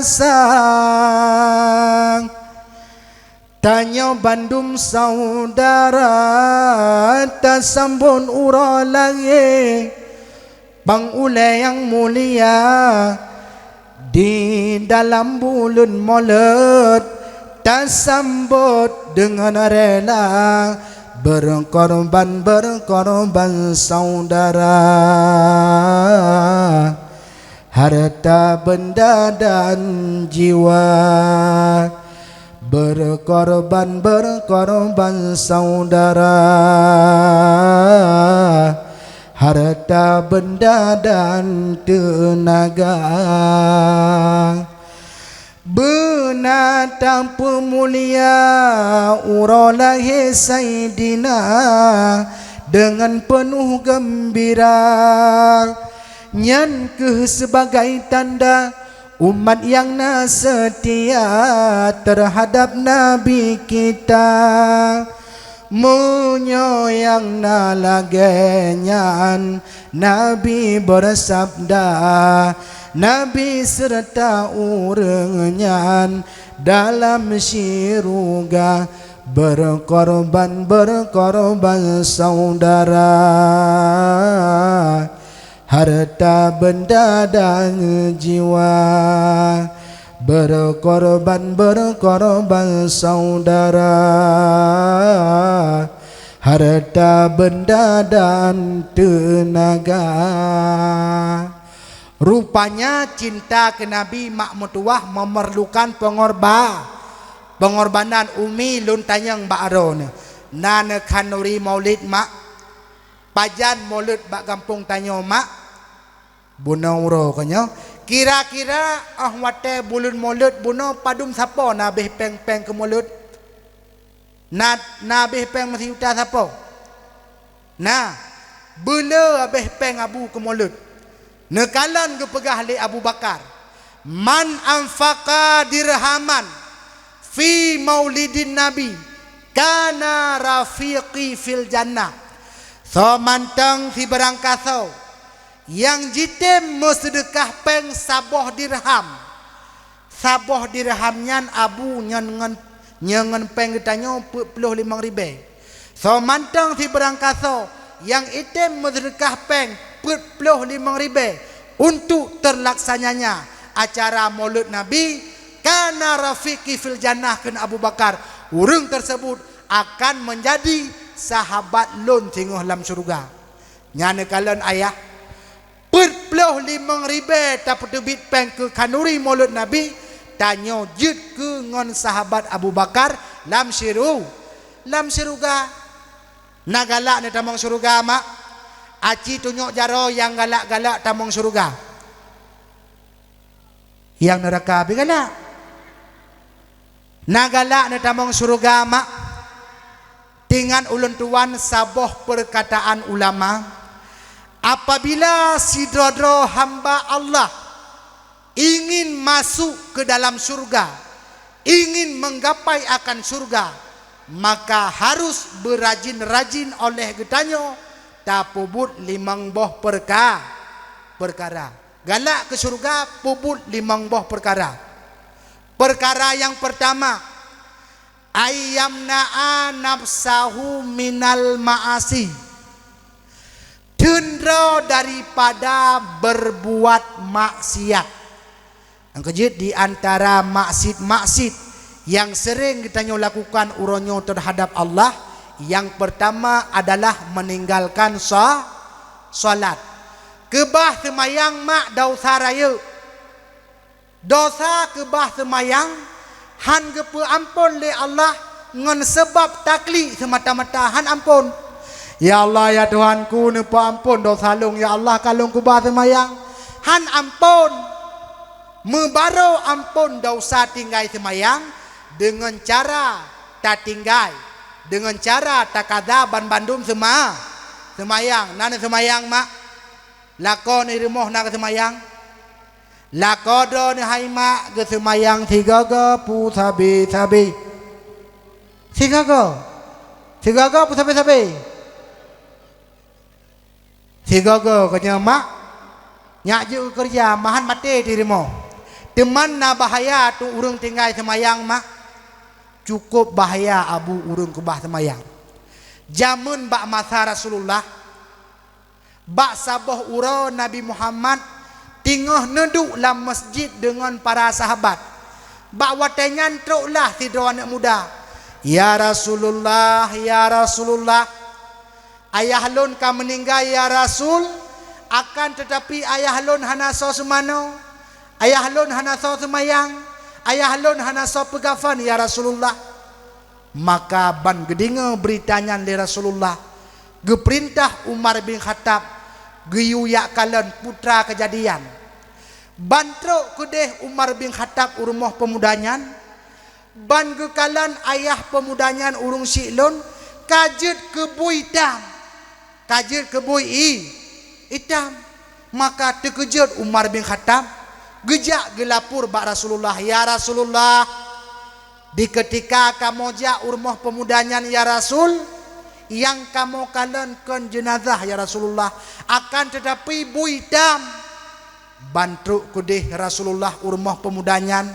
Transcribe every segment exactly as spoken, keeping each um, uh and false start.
Sang. Tanyoe bandum saudara tasambot uroe lahé pang ulée nyang mulia. Di dalam buleuen Molot tasambot deungon rela, berkorban-berkorban saudara, harta benda dan jiwa. Berkorban-berkorban saudara, harta benda dan teunaga. Beuna tapeumulia uroe lahé Saidina deungon peunoh geumbira. Nyan kheueh sibagai tanda umat nyang na seutia teuhadab Nabi kita. Meunyoe nyang na lagée nyan, Nabi beusabda, Nabi seureuta ureuëng nyan dalam syeuruga, berkorban-berkorban saudara, harta benda dan jiwa. Berkorban-berkorban saudara, harta benda dan teunaga. Rupanya cinta keu Nabi mak meutuwah memerlukan pengorba-, pengorbanan. Umi, lôn tanyong bak droeneuh, na neukhanuri Maulid mak? Pajan Molot bak gampông tanyoe mak? Bunoe uroe keu nyoe. Kira-kira óh watée buleuen Molot bunoe padum sapo na abéh péng-péng keu Molot? Na, na abéh péng meusijuta sapo? Na. Beuleu abéh péng Abu keu Molot. Neukalon geupeugah lé Abu Bakar, "Man anfaqa dirhaman fi maulidin Nabi, kana rafiqi fil jannah." Soe mantong sibarang kasoe nyang jitem meuseudeukah péng saboh dirham, saboh dirham nyan Abu nyan ngon, nyan ngon péng geutanyoe peuet ploh limong ribée. Soe mantong sibarang kasoe nyang item meuseudeukah péng peuet ploh limong ribée untuk teulaksananya acara Molot Nabi, kana rafiqi fil jannah, kheun Abu Bakar, ureuëng teuseubut akan meunjadi sahabat lôn singoh lam syeuruga. Nyan neukalon ayah, peuet ploh limong ribée tapeuteubiet péng keu khanuri Molot Nabi, tanyoe jeuet keu ngon sahabat Abu Bakar lam syeuruga. Lam syeuruga. Na galak neutamong syeuruga mak? Aci tunyok jaroe nyang galak-galak tamong syeuruga. Nyang neuraka pih galak. Na galak neutamong syeuruga mak? Tingat ulôn tuwan saboh peurkataan ulama, apabila sidroe-droe hamba Allah ingin masuk ke dalam syurga, ingin menggapai akan syurga, maka harus beurajin-rajin oleh geutanyoe tapeubuet limong boh peurka-, peurkara. Galak keu syeuruga peubuet limong boh peukara. Peukara nyang peurtama, ayyamna'a nafsahu minal ma'asi, teundroe daripada beurbuat maksiat. Nyang keujeuet di antara maksiat-maksiat nyang seuréng geutanyoe lakukan uroe nyoe teuhadab Allah, nyang peurtama adalah meuninggalkan sa-, salat. Keubah seumayang mak desya rayeuk. Desya keubah seumayang han geupeu amphon lé Allah ngon sabab taklik seumata-mata, han amphon. "Ya Allah, ya Tuhanku, neupeu amphon desya lôn, ya Allah, ka lôn keubah seumayang." Han amphon. Meubaroe amphon desya tinggai seumayang deungon cara tatinggai, deungon cara takaza banmandum seuma-, seumayang. Na neuseumayang mak? Lakoe neuh rumoh na geuseumayang? Lakoe droeneuh hai mak geuseumayang sigoe-goe peusabe-sabe. Sigoe-goe. Sigoe-goe peusabe-sabe. Sigoe-goe keu nyoe mak, nyak jeuet keu keureuja, meuhan maté di rumoh. Teuma na bahaya tueng ureuëng tinggai seumayang mak. Cukup bahaya abu ureuëng keubah seumayang. Jameun bak masa Rasulullah, bak saboh uroe Nabi Muhammad teungoh neuduek lam masjid deungon para sahabat. Bak watée nyan troklah sidroe aneuëk muda, "Ya Rasulullah, ya Rasulullah, ayah lôn ka meuninggai ya Rasul, akan teutapi ayah lôn hana soe seumanoe, ayah lôn hana soe seumayang, ayah lôn hana soe peugafan ya Rasulullah." Maka ban geudeungoe beurita nyan lé Rasulullah, geupeurintah Umar bin Khattab geuyue jak kalon putra keujadian. Ban trok keudeh Umar bin Khattab u rumoh peumuda nyan, ban geukalon ayah peumuda nyan ureuëng syiek lôn ka jeuet keu bui itam. Ka jeuet keu bui i-, itam. Maka teukeujot Umar bin Khattab, geujak geulapor bak Rasulullah, "Ya Rasulullah, di keutika kamoe jak u rumoh peumuda nyan ya Rasul, nyang kamoe kalon kon jeunazah ya Rasulullah, akan teutapi bui itam." Ban trok keudeh Rasulullah u rumoh peumuda nyan,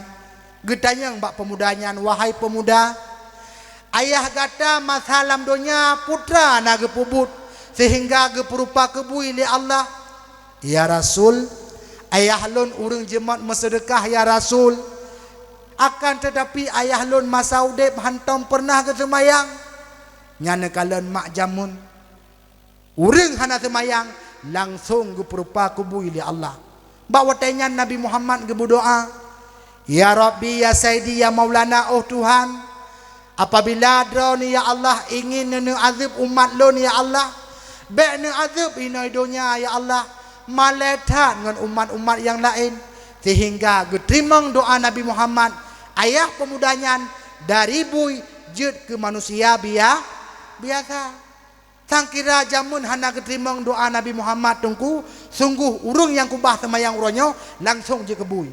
geutanyong bak peumuda nyan, "Wahai peumuda, ayah gata masa lam donya putra na geupeubuet seuhingga geupeurupa keu bui lé Allah?" "Ya Rasul, ayah lôn ureuëng jeumat meuseudeukah ya Rasul, akan teutapi ayah lôn masa udeb hántom peureunah geuseumayang." Nyan neukalon mak jameun. Ureuëng hana seumayang langsong geupeurupa keu bui lé Allah. Bak watée nyan Nabi Muhammad geubeudoá, "Ya Rabbi, ya Saidi, ya Maulana, oh Tuhan, apabila Droeneuh ya Allah ingin neuneuazeueb umat lôn ya Allah, bék neuazeueb inoe donya ya Allah, malée that ngon umat-umat nyang laén." Seuhingga geuteurimong doá Nabi Muhammad, ayah peumuda nyan dari bui jeuet keu manusia bia-, biasa. Sangkira jameun hana geuteurimong doá Nabi Muhammad teungku, sunggoh ureuëng nyang keubah seumayang uroe nyoe langsong jeuet keu bui.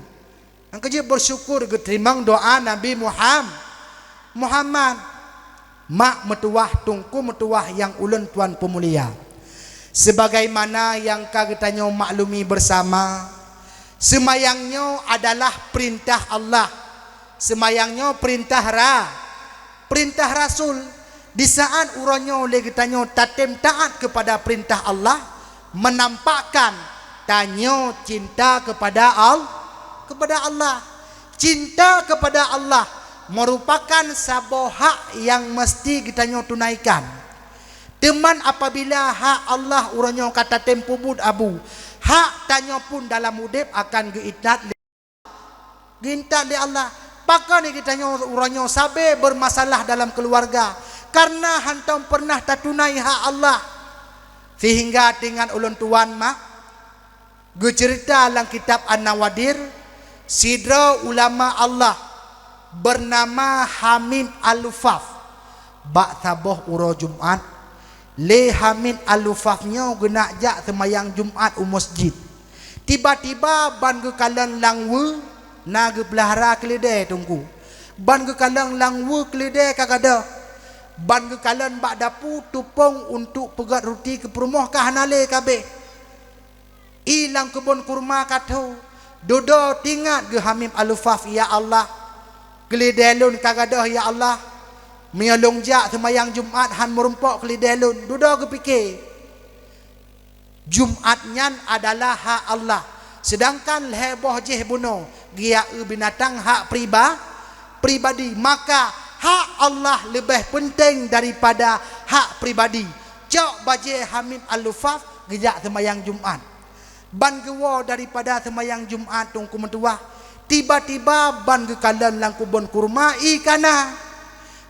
Nyang keujeuet beusyukur geuteurimong doá Nabi Muham-, Muhammad. Mak meutuwah, teungku meutuwah nyang ulôn tuan peumulia, seubagaimana nyang ka geutanyoe maklumi beursama, seumayang nyoe adalah peurintah Allah. Seumayang nyoe peurintah ra-, peurintah Rasul. Disaát uroe nyoe lé geutanyoe tatem taát keupada peurintah Allah, meunampakkan tanyoe cinta keupada Al-, keupada Allah. Cinta keupada Allah meurupakan saboh hak nyang meuseuti geutanyoe tunaikan. Teuma apabila hak Allah uroe nyoe ka tatem peubuet abu, hak tanyoe pun dalam udeb akan geuintat lé Geuintat lé Allah. Pakon geutanyoe uroe nyoe sabe beumasalah dalam keuluwarga, kareuna hántom peureunah tatunai hak Allah. Seuhingga teuingat ulôn tuan mak, geuceurita lam kitab An-Nawadir, sidroe ulama Allah beunama Hamim Al-Luffaf. Bak saboh uroe Jumat, lé Hamim Al-Luffaf nyoe geunak jak seumayang Jumat u meuseujid. Tiba-tiba ban geukalon lam weue na geupeulahara keuleudée teungku. Ban geukalon lam weue keuleudée ka gadôh. Ban geukalon bak dapu tupông untuk peugét ruti keu peurumoh ka hana lé kabeh. Ié lam keubon kurma ka tho. Dudoe teuingat geuh Hamim Al-Luffaf, "Ya Allah, keuleudée lôn ka gadôh, ya Allah. Meunyoe lôn jak seumayang Jumat hán meurumpok keuleudée lôn." Dudoe geupike. Jumat nyan adalah hak Allah, seudangkan lhée boh jih bunoe geujak eu binatang hak priba-, pribadi, maka hak Allah leubeh peunteng daripada hak pribadi. Cok bajée Hamim Al-Luffaf geujak seumayang Jumat. Ban geuwoe daripada seumayang Jumat teungku meutuwah, tiba-tiba ban geukalon lam keubon kurma ié ka na.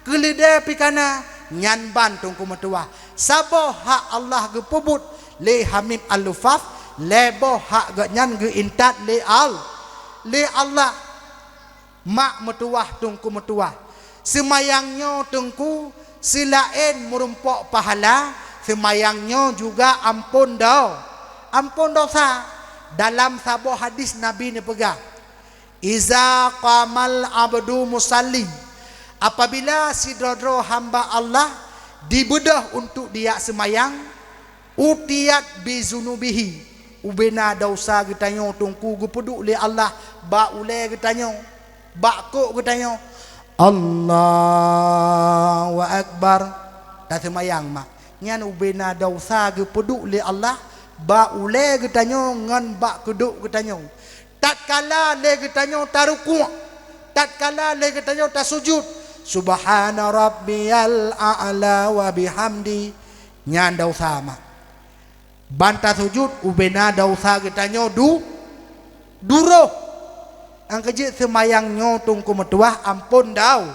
Keuleudée pih ka na, nyan ban teungku meutuwah. Saboh hak Allah geupeubuet lé Hamim Al-Luffaf, lhée boh hak geuhnyan geuintat lé Al-, lé Allah. Mak meutuwah, teungku meutuwah, seumayang nyoe teungku seulaén meurumpok pahala, seumayang nyoe juga amphon do-, amphon dosa. Dalam saboh hadis Nabi neupeugah, "Iza qamal abdu musalli," apabila sidroe-droe hamba Allah dibeudôh untuk dijak seumayang, "utiyat bi zunubihi," Ubena desya geutanyoe Teungku geupeuduek lé Allah bak ulée geutanyoe, bak kok geutanyoe. Allahu Akbar. Taseumayang mak. Nyan ubena desya geupeuduek lé Allah bak ulée geutanyoe ngon bak keudok geutanyoe. Tatkala lé geutanyoe tarukuk, tatkala lé geutanyoe tasujud, "Subhana rabbiyal a'la wa bihamdi." Nyan desya mak. Ban tasujud ubena desya geutanyoe du-, duroh. Nyang keujeuet seumayang nyoe Teungku meutuwah amphon dau-,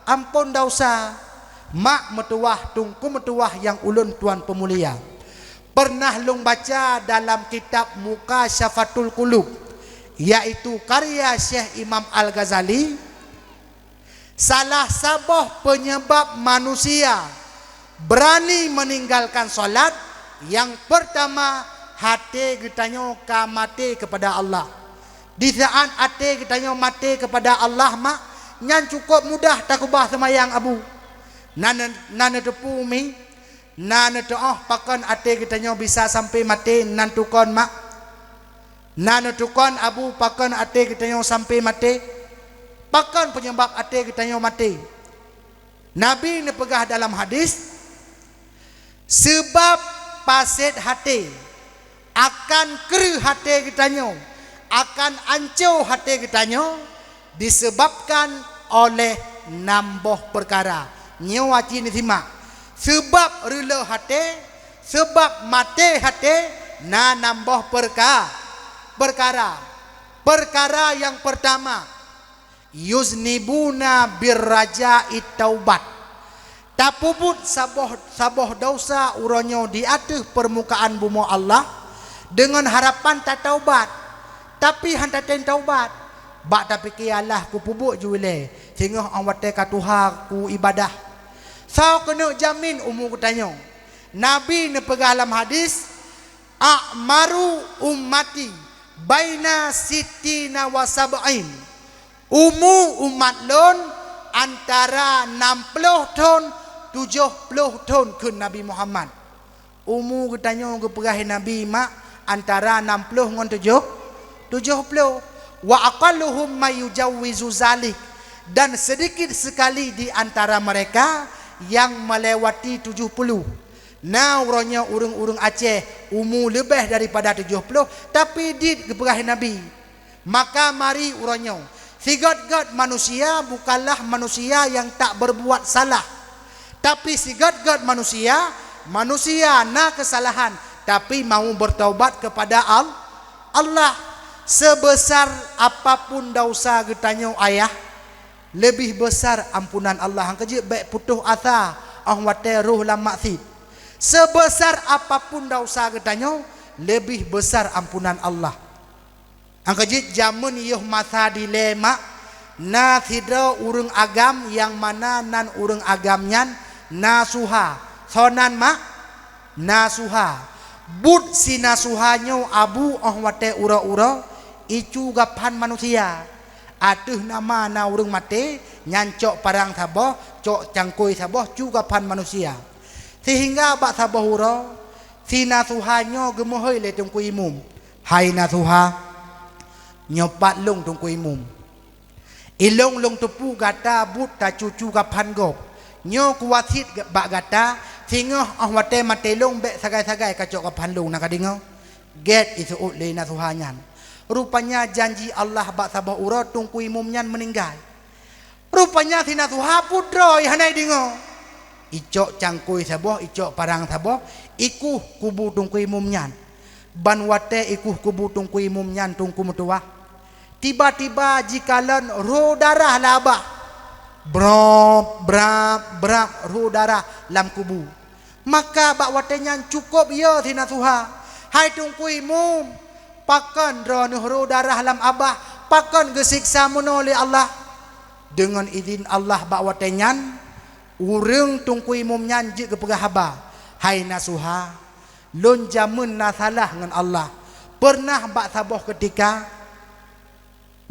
amphon desya. Mak meutuwah, Teungku meutuwah nyang ulôn tuan peumulia. Peureunah lôn baca dalam kitab Mukasyafatul Qulub, yaitu karya Syekh Imam Al-Ghazali, salah saboh peunyeubab manusia beurani meuninggalkan salat, nyang peurtama, até geutanyoe ka maté keupada Allah. Di saát até geutanyoe maté keupada Allah mak, nyan cukôp mudah takeubah seumayang abu. Na, na neuteupeue umi, na neuteuoh pakon até geutanyoe bisa sampoe maté nan tukon mak. Na neutukon abu pakon até geutanyoe sampoe maté? Pakon peunyeubab até geutanyoe maté? Nabi neupeugah dalam hadis, "Seubab paset até akan kreueh até geutanyoe, akan anco até geutanyoe, disebabkan oleh nam boh peukara." Nyoe aci neusimak. Seubab reuloh até, seubab maté até na nam boh peurka-, peukara. Peukara nyang peurtama, yuznibuna birraja'i taubat. Tapeubuet saboh, saboh desya uroe nyoe di ateueh peurmukaan bumoe Allah deungon harapan tataubat, tapi han tatém taubat. Bak tapike, "Alah, kupeubuet ju ilée, singoh óh watée ka tuha ku ibadah." Soe keuneuk jamin umu geutanyoe? Nabi neupeugah lam hadis, "A'maru ummati baina sittina wa sab'in." Umu umat lôn antara nam ploh thon, tujoh ploh thon, kheun Nabi Muhammad. Umu geutanyoe geupeugah Nabi mak antara nam ploh ngon tujoh, tujoh ploh. "Wa aqalluhum may yujawwizu zalik." Dan sedikit sekali di antara mereka yang melewati tujuh puluh. Na uroe nyoe ureuëng-ureuëng Aceh umu leubeh daripada tujoh ploh, tapi dit geupeugah Nabi. Maka mari uroe nyoe, sigét-gét manusia bukanlah manusia nyang tak berbuat salah. Tapi sigét-gét manusia, manusia na keusalahan, tapi mau bertaubat kepada Al-, Allah. Seubeusa apapun desya geutanyoe ayah, leubeh beusa ampunan Allah. Nyang keujeuet bék putôh asa óh watée roh lam maksiet. Seubeusa apapun desya geutanyoe, leubeh beusa ampunan Allah. Nyang keujeuet jameun yoh masa dilée mak, na sidroe ureuëng agam nyang mana nan ureuëng agam nyan nasuha. Soe nan mak? Nasuha. Buet si nasuha nyoe abu óh watée uroe-uroe icu gaphan manusia. Ateueh nama na ureuëng maté, nyan cok parang saboh, cok cangkôi saboh, cu gaphan manusia. Seuhingga bak saboh uroe, si nasuha nyoe geumeuhôi lé Teungku Imum, "Hai nasuha, nyoe pat lôn Teungku Imum. Ilôn lôn teupeue gata buet tacu-cu gaphan gob. Nyoe kuwasiet bak gata, singoh óh watée maté lôn bék sagai-sagai kacok gaphan lôn, na kadeungoe?" Gét iseuôt lé nasuha nyan. Rupanya janji Allah bak saboh uroe Teungku Imum nyan meuninggai. Rupanya si nasuha pue droe hana ideungoe. Icok cangkôi saboh, icok parang saboh, ikueh kubu Teungku Imum nyan. Ban watée ikueh kubu Teungku Imum nyan Teungku meutuwah, tiba-tiba jikalon rho darah lam abah. Brab, brab, brab, rho darah lam kubu. Maka bak watée nyan cukôp yo si nasuha, "Hai Teungku Imum, pakon droeneueh rho darah lam abah, pakon geuseksa meunoe lé Allah?" Deungon idhin Allah bak watée nyan, ureuëng Teungku Imum nyan jeuet geupeugah haba, "Hai nasuha, lôn jameun na salah ngon Allah. Peureunah bak saboh keutika,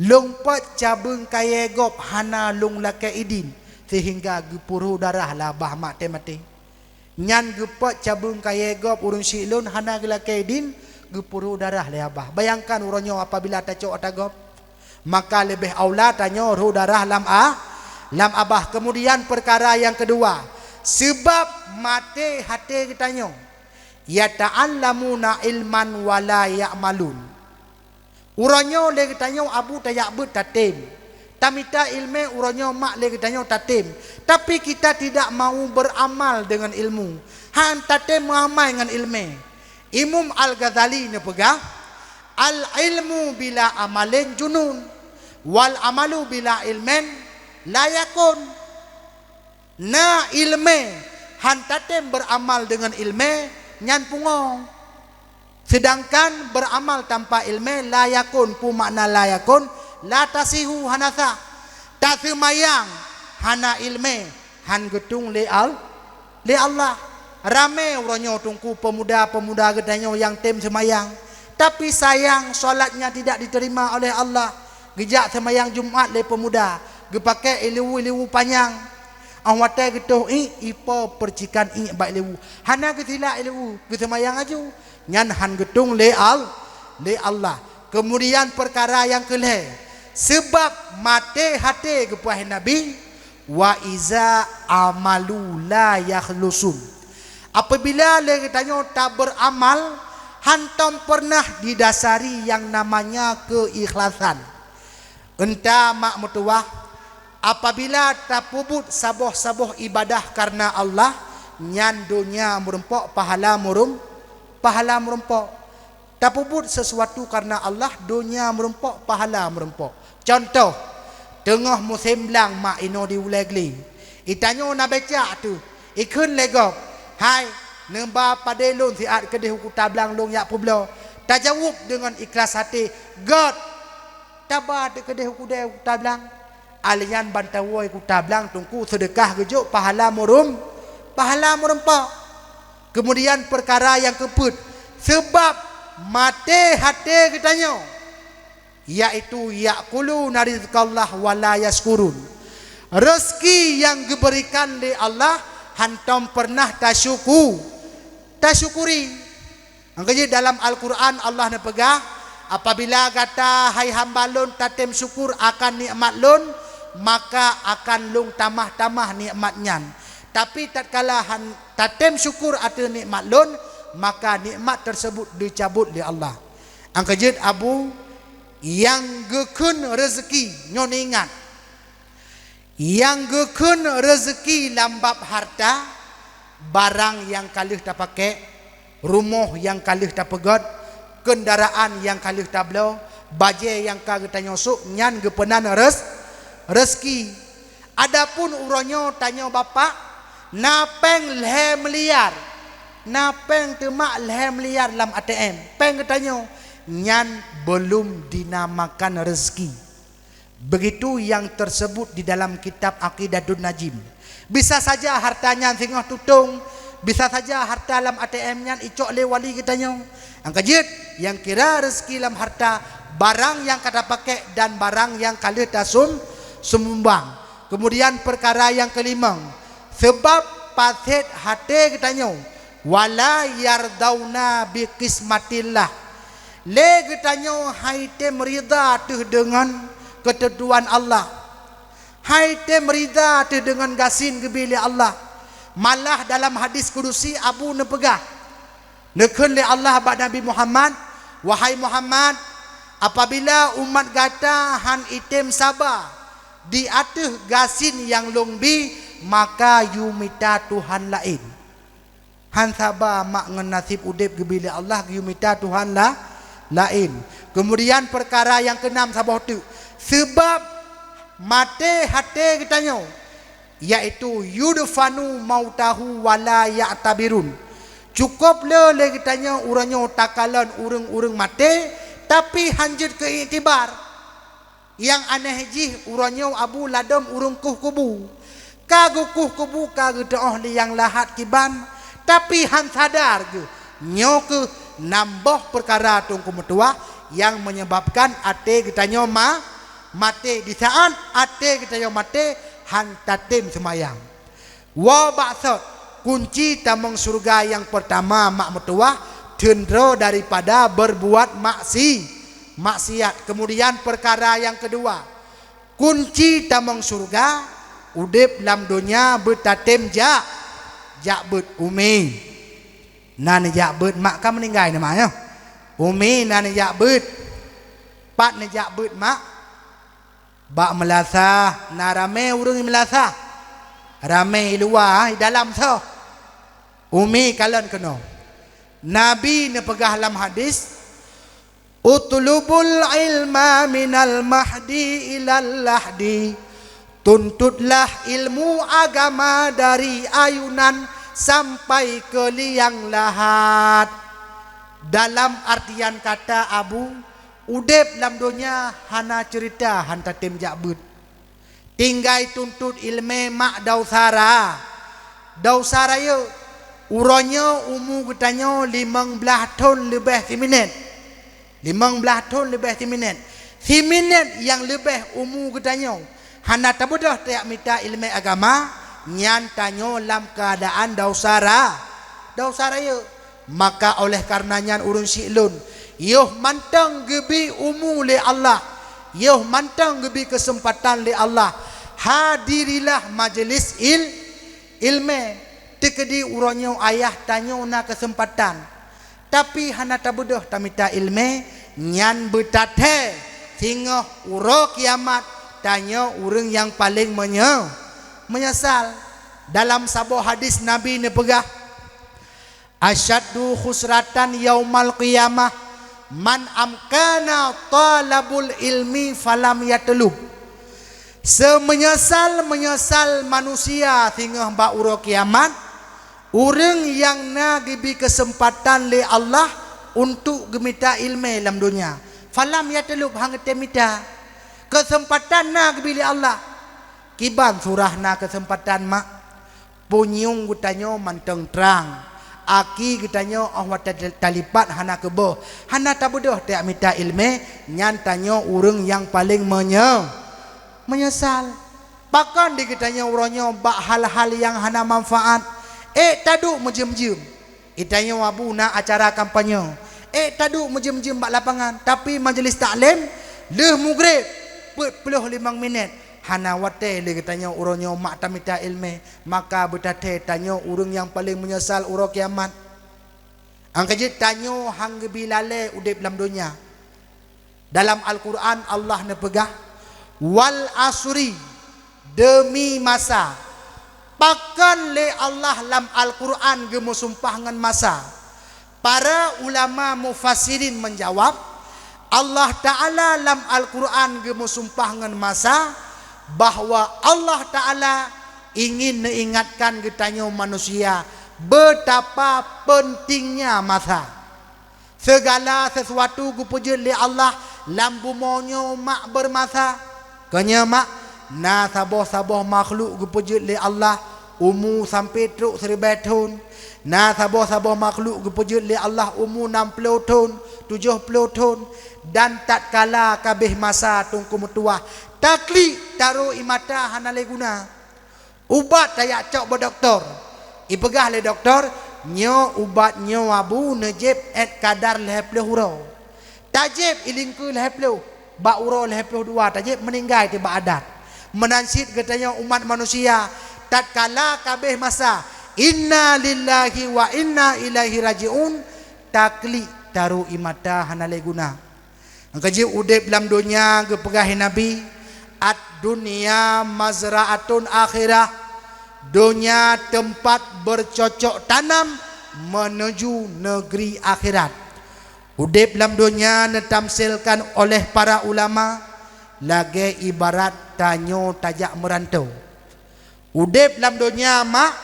lôn peuet cabeueng kayée gob hana lôn lakée idhin, seuhingga geupeurho darah lam abah mak teumaté. Nyan geupeuet cabeueng kayée gob ureuëng syiek lôn hana geulakée idhin, Geupeuruh darah lé abah. Bayangkan uroe nyoe apabila tacok ata gob, maka leubeh aula tanyoe ruh darah lam a, lam abah. Kemudian peukara nyang keudua, seubab maté haté geutanyoe, "Yata'allamuna ilman wa la ya'malun." Uroe nyoe lé geutanyoe abu tajak beuet tatem, tamita ileumé, uroe nyoe mak lé geutanyoe tatem, tapi kita tidak mau beramal dengan ilmu, han tatem meuamai ngon ileumé. Imam Al-Ghazali neupeugah, "Al-ilmu bila amalin junun, wal amalu bila ilmin la yakun." Na ileumé han tatem beuramal deungon ileumé, nyan pungo. Seudangkan beuramal tanpa ileumé la yakun, peue makna la yakun? La tasihu, hana sah. Taseumayang hana ileumé, han geutung lé Al-, lé Allah. Ramé uroe nyoe teungku peumuda-peumuda geutanyoe nyang tem seumayang, tapi sayang, salatnya tidak diterima oleh Allah. Geujak seumayang Jumat lé peumuda, geupakée ilewu-ilewu panyang. Óh watée geutoh ié, ipo peucikan ié bak ilewu. Hana geusilak ilewu, geuseumayang laju. Nyan han geutung lé Al-, lé Allah. Keumudian peukara nyang keulhée, seubab maté haté geupeugah Nabi, "Wa iza amalu la yakhlusun." Apabila lé geutanyoe tabeuramal, hantom peureunah didasari nyang namanya keuikhlasan. Eunta mak meutuwah, apabila tapeubuet saboh-saboh ibadah kareuna Allah, nyan donya meurumpok, pahala meurum-, pahala meurumpok. Tapeubuet sisuatu kareuna Allah, donya meurumpok, pahala meurumpok. Cuntoh, teungoh musém blang mak inoe di Ulée Glé. Itanyoe na becak teuh, ikheun lé gob, "Hai, neuba padé lôn siat keudeh u Kuta Blang lôn jak peubloe." Tajaweueb deungon ikhlas até, "Göt." Taba teuh keudeh u keudée u Kuta Blang. Alèh nyan ban tawoe Kuta Blang teungku seudeukah geujok pahala meurum-, pahala meurumpok. Keumudian peukara nyang keupeuet, seubab maté haté geutanyoe, yaitu ya'kuluna rizqallah wa la yasykurun. Reuseuki nyang geubeurikan lé Allah hantom peureunah tasyuku-, tasyukuri. Nyang keujeuet dalam Al-Qur'an Allah neupeugah, "Apabila gata, hai hamba Lôn, tatem syukur akan nikmat Lôn, maka akan Lôn tamah-tamah nikmat nyan. Tapi tatkala han tatem syukur ateueh nikmat Lôn, maka nikmat teuseubut dicabot lé Allah." Nyang keujeuet abu, nyang geukheun reuseuki nyoe neuingat. Nyang geukheun reuseuki lam bab harta, barang nyang ka lheueh tapakée, rumoh nyang ka lheueh tapeugöt, keundaraan nyang ka lheueh tabloe, bajée nyang ka geutanyoe sôk, nyan geupeunan reus-, reuseuki. Adapun uroe nyoe tanyoe bapak, na péng lhée miliar, na péng teuh mak lhée miliar lam A T M, péng geutanyoe, nyan beulom dinamakan reuseuki. Begitu nyang teuseubut di dalam kitab Aqidatun Najim. Bisa saja harta nyan singoh tutong, bisa saja harta lam A T M nyan icok lé wali geutanyoe. Nyang keujeuet, nyang kira reuseuki lam harta, barang nyang ka tapakée dan barang nyang ka lheueh tasum-, sumumbang. Keumudian peukara nyang keulimong, seubab paset haté geutanyoe, "Wa la yardauna bi qismatillah." Lé geutanyoe han item rida teuh deungon keuteuntuan Allah. Han item rida teuh deungon gasien geubri lé Allah. Malah dalam hadis kudusi Abu neupeugah, neukheun lé Allah bak Nabi Muhammad, "Wahai Muhammad, apabila umat gata han item saba di ateueh gasien nyang Lôn bi, maka yue mita tuhan laén." Han saba mak ngon naseb udeb geubri lé Allah, geuyue mita tuhan la-, laén. Keumudian peukara nyang keunam saboh teuk, seubab maté haté geutanyoe, yaitu yudfanu mautahu wa la ya'tabirun. Cukôp le lé geutanyoe uroe nyoe takalon ureuëng-ureuëng maté, tapi han jeuet keu iktibar. Nyang aneh jih, uroe nyoe Abu ladom ureuëng kueh kubu. Ka geukueh kubu, ka geuteuôh lé nyang lahat kiban, tapi han sadar geuh. Nyoe keuh nam boh peukara teungku meutuwah nyang meunyeubabkan até geutanyoe ma-, maté. Di saát até geutanyoe maté, han tatem seumayang. Woe bak sot, kunci tamong syeuruga nyang peurtama mak meutuwah, Teundroe daripada berbuat maksi-, maksiat. Kemudian peukara nyang keudua, kunci tamong syeuruga, udeb lam donya beutatem jak, jak beuet. Umi na neujak beuet, mak ka meuninggai na, mak, nyoe. Umi na neujak beuet. Pat neujak beuet, mak? Bak meulasah, na ramé ureuëng meulasah. Ramé i luwa, i dalam soe? Umi kalon keunoe. Nabi neupeugah lam hadis, "Utlubul ilma minal mahdi ilal lahdi." Tuntutlah ilmu agama dari ayunan sampai ke liang lahat. Dalam artian kata, Abu, udeb lam donya hana ceurita han tatem jak beuet. Tinggai tuntot iéleumé mak, desya ra-, desya rayeuk. Uroe nyoe umu geutanyoe limong blaih thon leubeh siminét. Limong blaih thon leubeh siminét. Siminét nyang leubeh umu geutanyoe hana tabeudôh tajak mita iéleumé agama, nyan tanyoe lam keuadaan desya ra-, desya rayeuk. Maka oleh kareuna nyan, ureuëng syiek lôn, yoh mantong geubi umu lé Allah, yoh mantong geubi keuseumpatan lé Allah, hadirilah majeulis il-, iéleumé. Teukeudi uroe nyoe ayah tanyoe na keuseumpatan, tapi hana tabeudôh tamita iéleumé, nyan beutathée singoh uroe kiamat tanyoe ureuëng nyang paleng meunye-, meunyeusal. Dalam saboh hadis Nabi neupeugah, "Asyaddu khusratan yaumal qiyamah man amkana talabul ilmi falam yatlub." Seumeunyeusal-meunyeusal manusia singoh bak uroe kiamat, ureuëng nyang na geubi keuseumpatan lé Allah untuk geumita iéleumé lam donya, falam yatlub, han geutem mita. Keuseumpatan na geubi lé Allah. Kiban surah na keuseumpatan, mak? Punyueng geutanyoe mantong trang, aki geutanyoe óh watée talipat hana keuboh, hana tabeudôh tajak mita iéleumé, nyan tanyoe ureuëng nyang paleng meunye-, meunyeusal. Pakon di geutanyoe uroe nyoe bak hal-hal nyang hana manfaat, ék taduek meujeuem-jeuem. Geutanyoe Abu na acara kampanye, ék taduek meujeuem-jeuem bak lapangan, tapi majeulis taklém lheueh mugreb peuet ploh limong minét, hana watée lé geutanyoe uroe nyoe mak tamita iéleumé, maka beutathée tanyoe ureuëng nyang paleng meunyeusal uroe kiamat. Nyang keujeuet, tanyoe han geubi lalée udeb lam donya. Dalam Al-Qur'an Allah neupeugah, "Wal asri," deumi masa. Pakon lé Allah lam Al-Qur'an geumeusumpah ngon masa? Para ulama mufassirin meujawab, Allah Ta'ala lam Al-Qur'an geumeusumpah ngon masa, bahwa Allah Ta'ala ingin neuingatkan geutanyoe manusia betapa pentingnya masa. Seugala seusuatu geupeujeuet lé Allah lam bumoe nyoe mak beurmasa. Keunyoe mak, na saboh-saboh makhluk geupeujeuet lé Allah umu sampoe trok siribée thon. Na saboh-saboh makhluk geupeujeuet lé Allah umu nam ploh thon, tujoh ploh thon. Dan tatkala ka abéh masa teungku meutuwah, taklik tarô ie mata hana lé guna. Ubat tajak cok bak dokto. Ipeugah lé dokto, "Nyoe ubat nyoe Abu neujieb 'et kadar lhée ploh uroe." Tajieb ie lingkue lhée ploh, bak uroe lhée ploh dua tajieb, meuninggai teuh bak adat. Meunan cit geutanyoe umat manusia, tatkala ka abéh masa, inna lillahi wa inna ilaihi raji'un, taklik tarô ie mata hana lé guna. Nyang keujeuet udeb lam donya geupeugah lé Nabi, "Ad-dunya mazra'atun akhirah." Donya teumpat beucocok tanam meunuju neugri akhirat. Udeb lam donya neutamsilkan oleh para ulama lagée ibarat tanyoe tajak meuranto. Udeb lam donya mak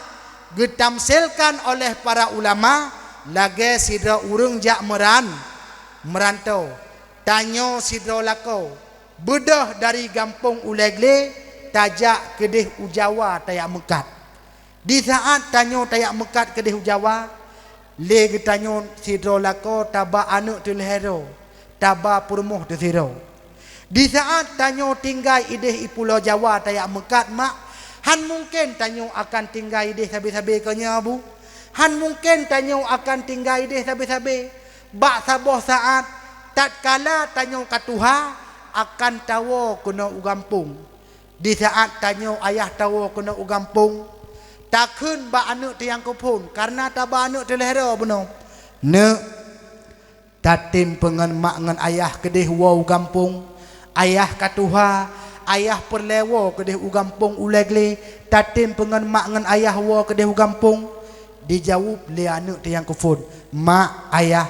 geutamsilkan oleh para ulama lagée sidroe ureuëng jak meuran-, meuranto. Tanyoe sidroe lakoe beudôh dari gampông Ulée Glé tajak keudeh u Jawa tajak meukat. Di saát tanyoe tajak meukat keudeh u Jawa, lé geutanyoe sidroe lakoe taba aneuëk teuh lhée droe, taba peurumoh teuh sidroe. Di saát tanyoe tinggai ideh i Pulo Jawa tajak meukat mak, han mungken tanyoe akan tinggai ideh sabe-sabe keunyoe Abu. Han mungken tanyoe akan tinggai ideh sabe-sabe. Bak saboh saát, tatkala tanyoe ka tuha, akan tawoe keunoe u gampông. Di saát tanyoe ayah tawoe keunoe u gampông, takheun bak aneuëk teuh nyang keuphon, kareuna taba aneuëk teuh lhèe droe bunoe, "Neuk, tatem peungon mak ngon ayah keudeh woe u gampông. Ayah ka tuha, ayah peureulèe woe keudeh u gampông ulèe glé. Tatem peungon mak ngon ayah woe keudeh u gampông." Dijaweueb lé aneuëk teuh nyang keuphon, "Mak, ayah,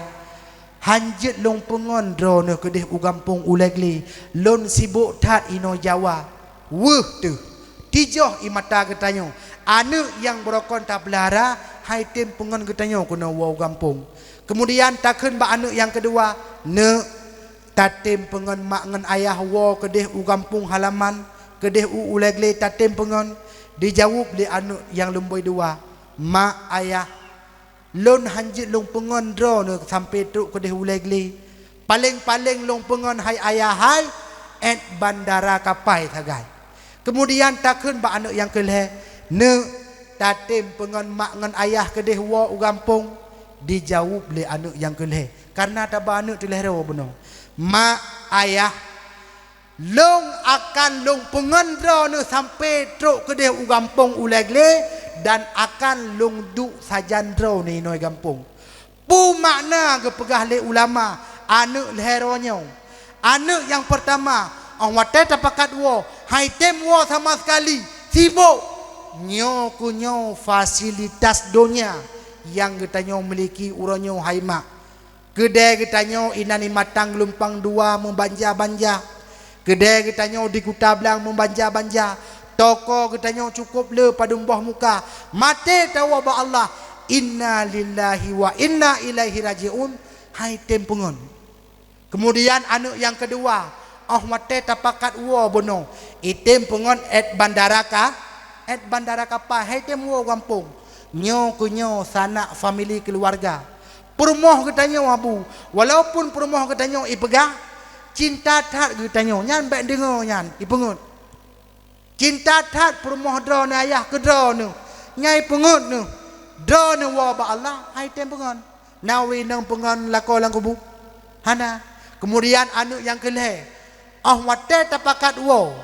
han jeuet lôn peungon droeneuh keudeh u gampông ulèe glé. Lôn sibok that inoe Jawa." Weueh teuh, tijoh ie mata geutanyoe. Aneuëk nyang beurokon tapeulahara han item peungon geutanyoe keunoe woe u gampông. Keumudian takheun bak aneuëk nyang keudua, "Neuk, tatem peungon mak ngon ayah woe keudeh u gampông halaman, keudeh u ulèe glé tatem peungon." Dijaweueb lé aneuëk nyang lumbôi dua, "Mak, ayah, lôn han jeuet lôn peungon droeneuh sampoe trok keudeh ulèe glé. Paleng-paleng lôn peungon hai ayah hai, 'et bandara kapai sagai.'" Keumudian takheun bak aneuëk nyang keulhèe, "Neuk, tatem peungon mak ngon ayah keudeh woe u gampông." Dijaweueb lé aneuëk nyang keulhèe, kareuna taba aneuëk teuh lhèe droe bunoe, "Mak, ayah, lôn akan lôn peungon droeneuh sampoe trok keudeh u gampông ulèe glé, dan akan lôn duek sajan droeneuh inoe gampông." Peue makna geupeugah lé ulama aneuëk lhèe droe nyoe? Aneuëk nyang peurtama, óh watèe tapakat woe, han item woe sama sekali, sibok. Nyoe keuh nyoe fasilitas donya nyang geutanyoe miliki uroe nyoe hai mak. Keudè geutanyoe inan imatang geulumpang dua meubanja-banja. Keudè geutanyoe di Kuta Blang meubanja-banja. Toko geutanyoe cukôp le padum boh muka. Maté tawoe bak Allah, "Inna lillahi wa inna ilaihi raji'un," han item peungon. Keumudian aneuëk nyang keudua, óh watèe tapakat woe bunoe, item peungon 'et bandara ka, 'et bandara kapai, han item woe u gampông. Nyoe keuh nyoe sanak famili keuluwarga. Peurumoh geutanyoe, Abu, walaupun peurumoh geutanyoe ipeugah, cinta that geutanyoe, nyan bèk deungoe nyan, ipeungeuet. Cinta that peurumoh droeneuh ayah keu droeneuh, nyan ipeungeuet neuh. Droeneuh woe bak Allah, han item peungon. Na ureuëng inong peungon lakoe lam kubu? Hana. Keumudian aneuëk nyang keulhèe, óh watèe tapakat woe,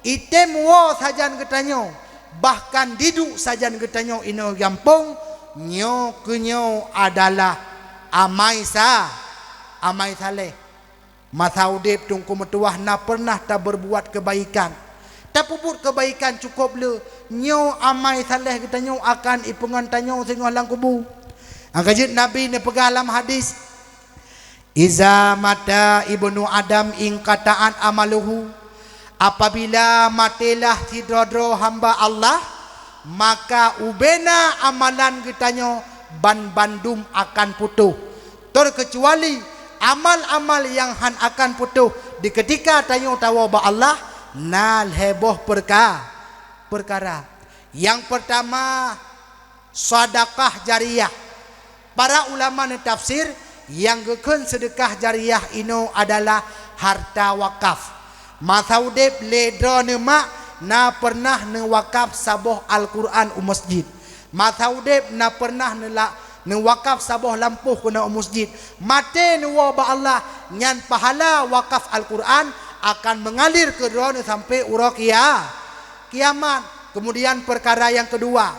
item woe sajan geutanyoe, bahkan diduek sajan geutanyoe inoe gampông. Nyoe keuh nyoe adalah amai sa-, amai saleh. Masa udép Teungku meutuwah na peureunah tabeurbuat keubaikan. Tapeubuet keubaikan cukôp le, nyoe amai saleh geutanyoe akan ipeungon tanyoe singoh lam kubu. Nyang ka jeuet Nabi neupeugah lam hadis, "Iza mata ibnu Adam inqata'at amaluhu," apabila matélah sidroe-droe hamba Allah, maka ubena amalan geutanyoe banbandum akan putôh, teukeucuali amal-amal nyang hán akan putôh di keutika tanyoe tawoe bak Allah, na lhèe boh peurka-, peukara. Nyang peurtama, Sadakah jariyah. Para ulama neutafsir, nyang geukheun seudeukah jariyah inoe adalah harta wakaf. Masa udép lé droeneuh mak na peureunah neuwakaf saboh Al-Qur'an u masjid. Masa udép na peureunah neula-, neuwakaf saboh lampôh keunoe u masjid. Maté neuwoe bak Allah, nyan pahala wakaf Al-Qur'an akan meungalir keu droeneuh sampoe uroe kia-, kiamat. Keumudian peukara nyang keudua,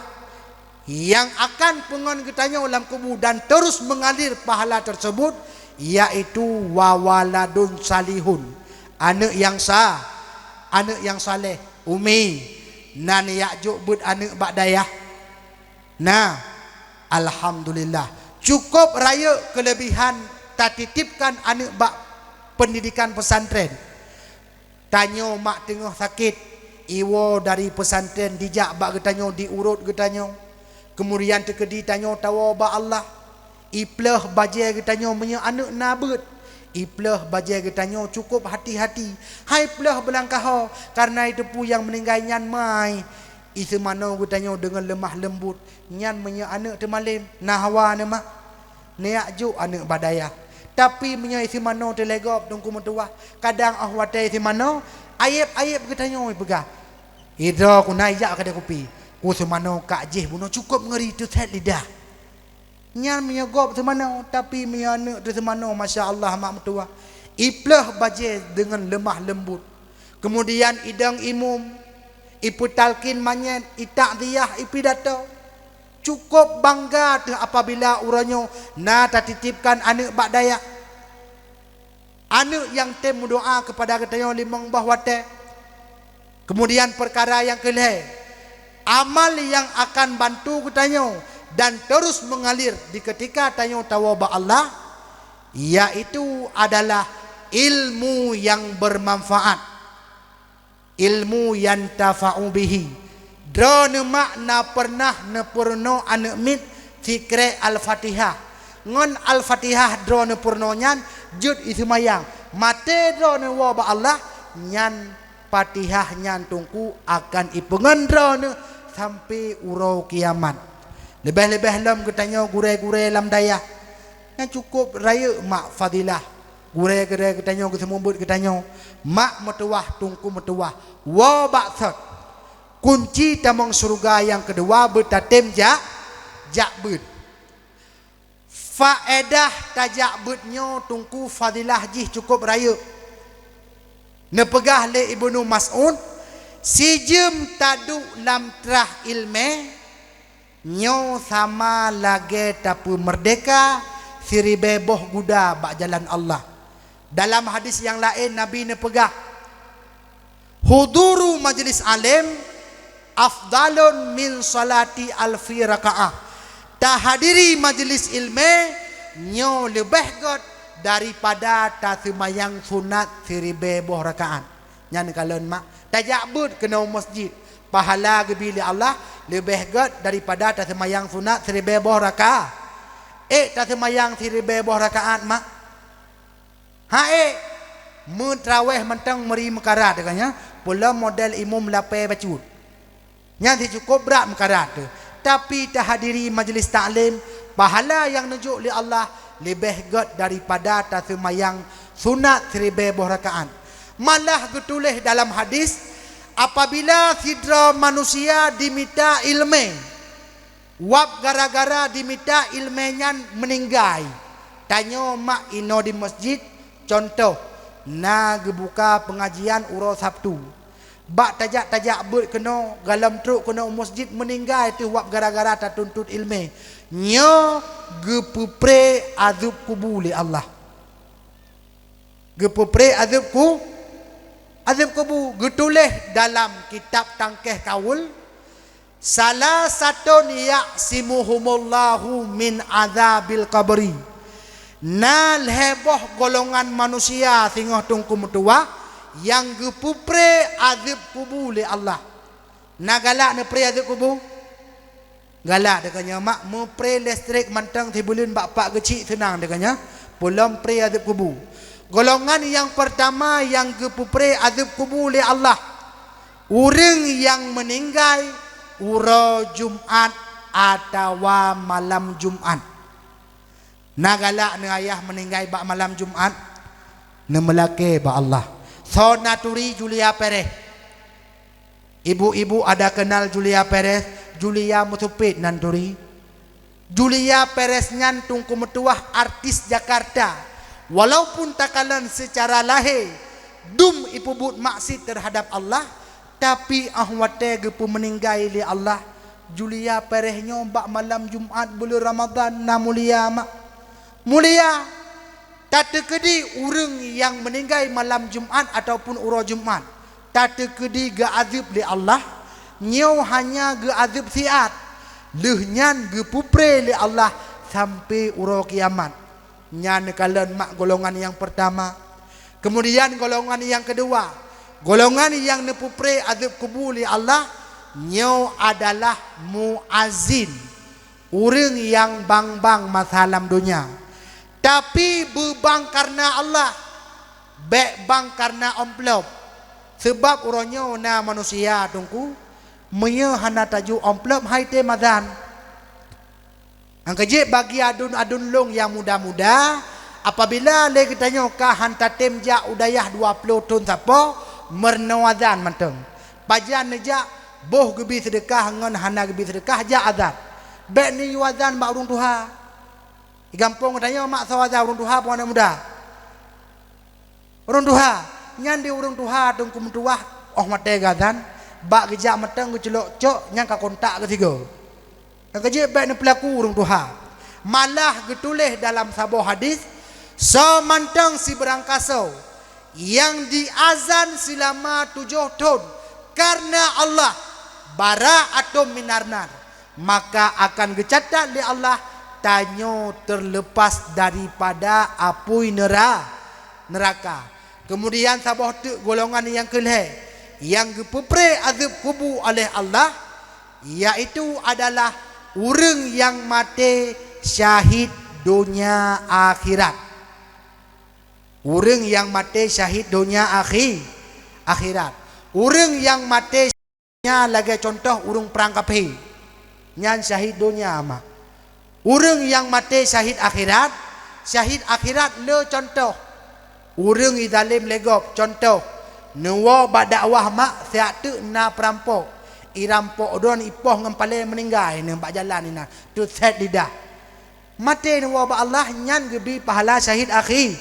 nyang akan peungon geutanyoe lam kubu dan terus meungalir pahala teurseubut, yaitu wa waladun salihun, aneuëk nyang sa-, aneuëk nyang saleh. Umi, na neujak jok beuet aneuëk bak dayah? Na, alhamdulillah. Cukôp rayeuk keuleubihan tatitipkan aneuëk bak peundidikan peusantrén. Tanyoe mak teungoh sakét, iwoe dari peusantrén dijak bak geutanyoe, diurôt geutanyoe. Keumudian teukeudi tanyoe tawoe bak Allah, iplôh bajée geutanyoe meunyoe aneuëk na beuet. Iplôh bajée geutanyoe cukôp hati-hati, han iplôh beulangkaho, kareuna iteupeue nyang meuninggai nyan mai. Iseumanoe geutanyoe deungon leumah leumbot, nyan meunyoe aneuëk teumalém, na hawa neuh mak. Neujak jok aneuëk bak dayah. Tapi meunyoe iseumanoe teulegop Teungku meutuwah, kadang óh watée iseumanoe, ayeb-ayeb geutanyoe ipeugah, "Idroe ku na ijak keudè kupi, ku seumanoe kak jih bunoe cukôp ngeuri teusét lidah." Nyan meunyoe gob seumanoe, tapi meunyoe aneuk teuh seumanoe, masya Allah, mak meutuwah. Iplôh bajée deungon leumah leumbut. Keumudian idong imum, ipeutalkin manyét, itakziah, ipidato. Cukôp bangga teuh apabila uroe nyoe na tatitipkan aneuk bak dayah. Aneuk nyang tem meudoa keupada geutanyoe limong boh watée. Keumudian peukara nyang keu lhée, amal nyang akan bantu geutanyoe dan terus meungalir di keutika tanyoe tawoe bak Allah, yaitu adalah ilmu nyang beumanfaat. Ilmu yantafa'u bihi. Droeneuh mak na peureunah neupeurunoe aneuk miet sikrek Al-Fatihah. Ngon Al-Fatihah droeneuh peurunoe nyan jeuet iseumayang. Maté droeneuh woe bak Allah, nyan Fatihah nyan Teungku akan ipeungon droeneuh sampai uroe kiamat. Leubeh-leubeh lom geutanyoe gurée-gurée lam dayah. Nyan cukôp rayeuk mak fadilah. Gurée-gurée geutanyoe geuseumeubeuet geutanyoe, mak meutuwah, teungku meutuwah, woe bak sot. Kunci tamong syeuruga nyang keudua beutatem jak, jak beuet. Faedah tajak beuet nyoe teungku fadilah jih cukôp rayeuk. Neupeugah lé Ibnu Mas'ud, sijeuem taduek lam trah iéleumé, nyoe sama lagée tapeumeurdeka siribée boh guda bak jalan Allah. Dalam hadis nyang laén Nabi neupeugah, "Huduru majlis alim afdalun min salati alfi rakaah." Tahadiri majlis iéleumé nyoe leubeh gét daripada taseumayang sunat siribée boh rakaat. Nyan kalon mak, tajak beuet keunoe u masjid, pahala geubi lé Allah leubeh gét daripada taseumayang sunat siribée boh rakaat. Ék taseumayang siribée boh rakaat mak? Ha'ék, meutrawéh mantong meuri meukarat geutanyoe, peulom model imum lapée bacut. Nyan cukôp brat meukarat teuh. Tapi tahadiri majlis taklim, pahala nyang neujok lé Allah leubeh gét daripada taseumayang sunat siribée boh rakaat. Malah geutuléh dalam hadis, apabila sidroe manusia dimita iéleumé, wab gara-gara dimita iéleumé nyan meuninggai. Tanyoe mak inoe di masjid, cuntoh, na geubuka peungajian uroe Sabtu. Bak tajak-tajak beuet keunoe, galom trok keunoe u masjid meuninggai teuh wab gara-gara tatuntot iéleumé. Nyoe geupeupré azeueb kubu lé Allah. Geupeupré azeueb ku-, azeueb kubu geutuléh dalam kitab Tangkeh Kaul, "Salasatun ya'simuhumullahu min adzabil qabri." Na lhée boh golongan manusia singoh teungku meutuwah nyang geupeupré azeueb kubu lé Allah. Na galak neupré azeueb kubu? Galak teuh geutanyoe mak, meupré listrik mantong sibuleuen bak pak geuchik seunang teuh geutanyoe, peulom pré azeueb kubu. Golongan nyang peurtama nyang geupeupré azeueb kubu lé Allah, ureuëng nyang meuninggai uroe Jumat atawa malam Jumat. Na galak neuh ayah meuninggai bak malam Jumat, neumeulakée bak Allah. Soe na turi? Julia Perez. Ibu-ibu ada kenal Julia Perez? Julia Meusupiet nan turi. Julia Perez nyan teungku meutuwah artis Jakarta. Walaupun takalon seucara lahé dum ipeubuet maksiet teuhadab Allah, tapi óh watée geupeumeuninggai lé Allah, Julia Perez nyoe bak malam Jumat buleuen Ramadhan na mulia mak. Mulia! Tateukeudi ureuëng nyang meuninggai malam Jumat ataupun uroe Jumat, tateukeudi geuazeueb lé Allah, nyoe hanya geuazeueb siat, lheueh nyan geupeupré lé Allah sampoe uroe kiamat. Nyan neukalon mak golongan nyang peurtama. Keumudian golongan nyang keudua, golongan nyang neupeupré azeueb kubu lé Allah, nyoe adalah muazin. Ureuëng nyang bang-bang masa lam donya, tapi beubang kareuna Allah, bék bang kareuna amplop. Sabab uroe nyoe na manusia teungku, meunyoe hana tajok amplop hai tém azan. Nyang keujeuet bagi aduen-aduen lôn nyang muda-muda, apabila lé geutanyoe ka han tatem jak u dayah dua ploh thon sapo, meurunoe azan mantong. Pajan neujak, boh geubi seudeukah ngon hana geubi seudeukah jak azan. Bék neuyue azan bak ureuëng tuha. Di gampông geutanyoe mak soe azan, ureuëng tuha peue aneuëk muda? Ureuëng tuha. Nyan di ureuëng tuha teungku meutuwah, óh watée geuazan, bak geujak mantong geuculok cok nyang ka kontak geusigoe. Nyang keujeuet bék neupeulaku ureuëng tuha. Malah geutuléh dalam saboh hadis, soe mantong sibeurangkasoe nyang diazan seulama tujoh thon kareuna Allah, bara atau minarnar, maka akan geucatat lé Allah tanyoe teuleupas daripada apui neura-, neuraka. Keumudian saboh teuk golongan nyang keulhée nyang geupeupré azeueb kubu oleh Allah, yaitu adalah ureuëng nyang maté syahid donya akhirat. Ureuëng nyang maté syahid donya akhi-, akhirat. Ureuëng nyang maté nya lagée cuntoh ureuëng prang kaphé. Nyan syahid donya mak. Ureuëng nyang maté syahid akhirat, syahid akhirat le cuntoh. Ureuëng izalem lé gob, cuntoh, neuwoe bak dakwah mak siat teuk na peurampok. Irampok droe ipoh ngon palée meuninggai neuh bak jalan inan, teusét lidah. Maté neuwoe bak Allah nyan geubi pahala syahid akhi-,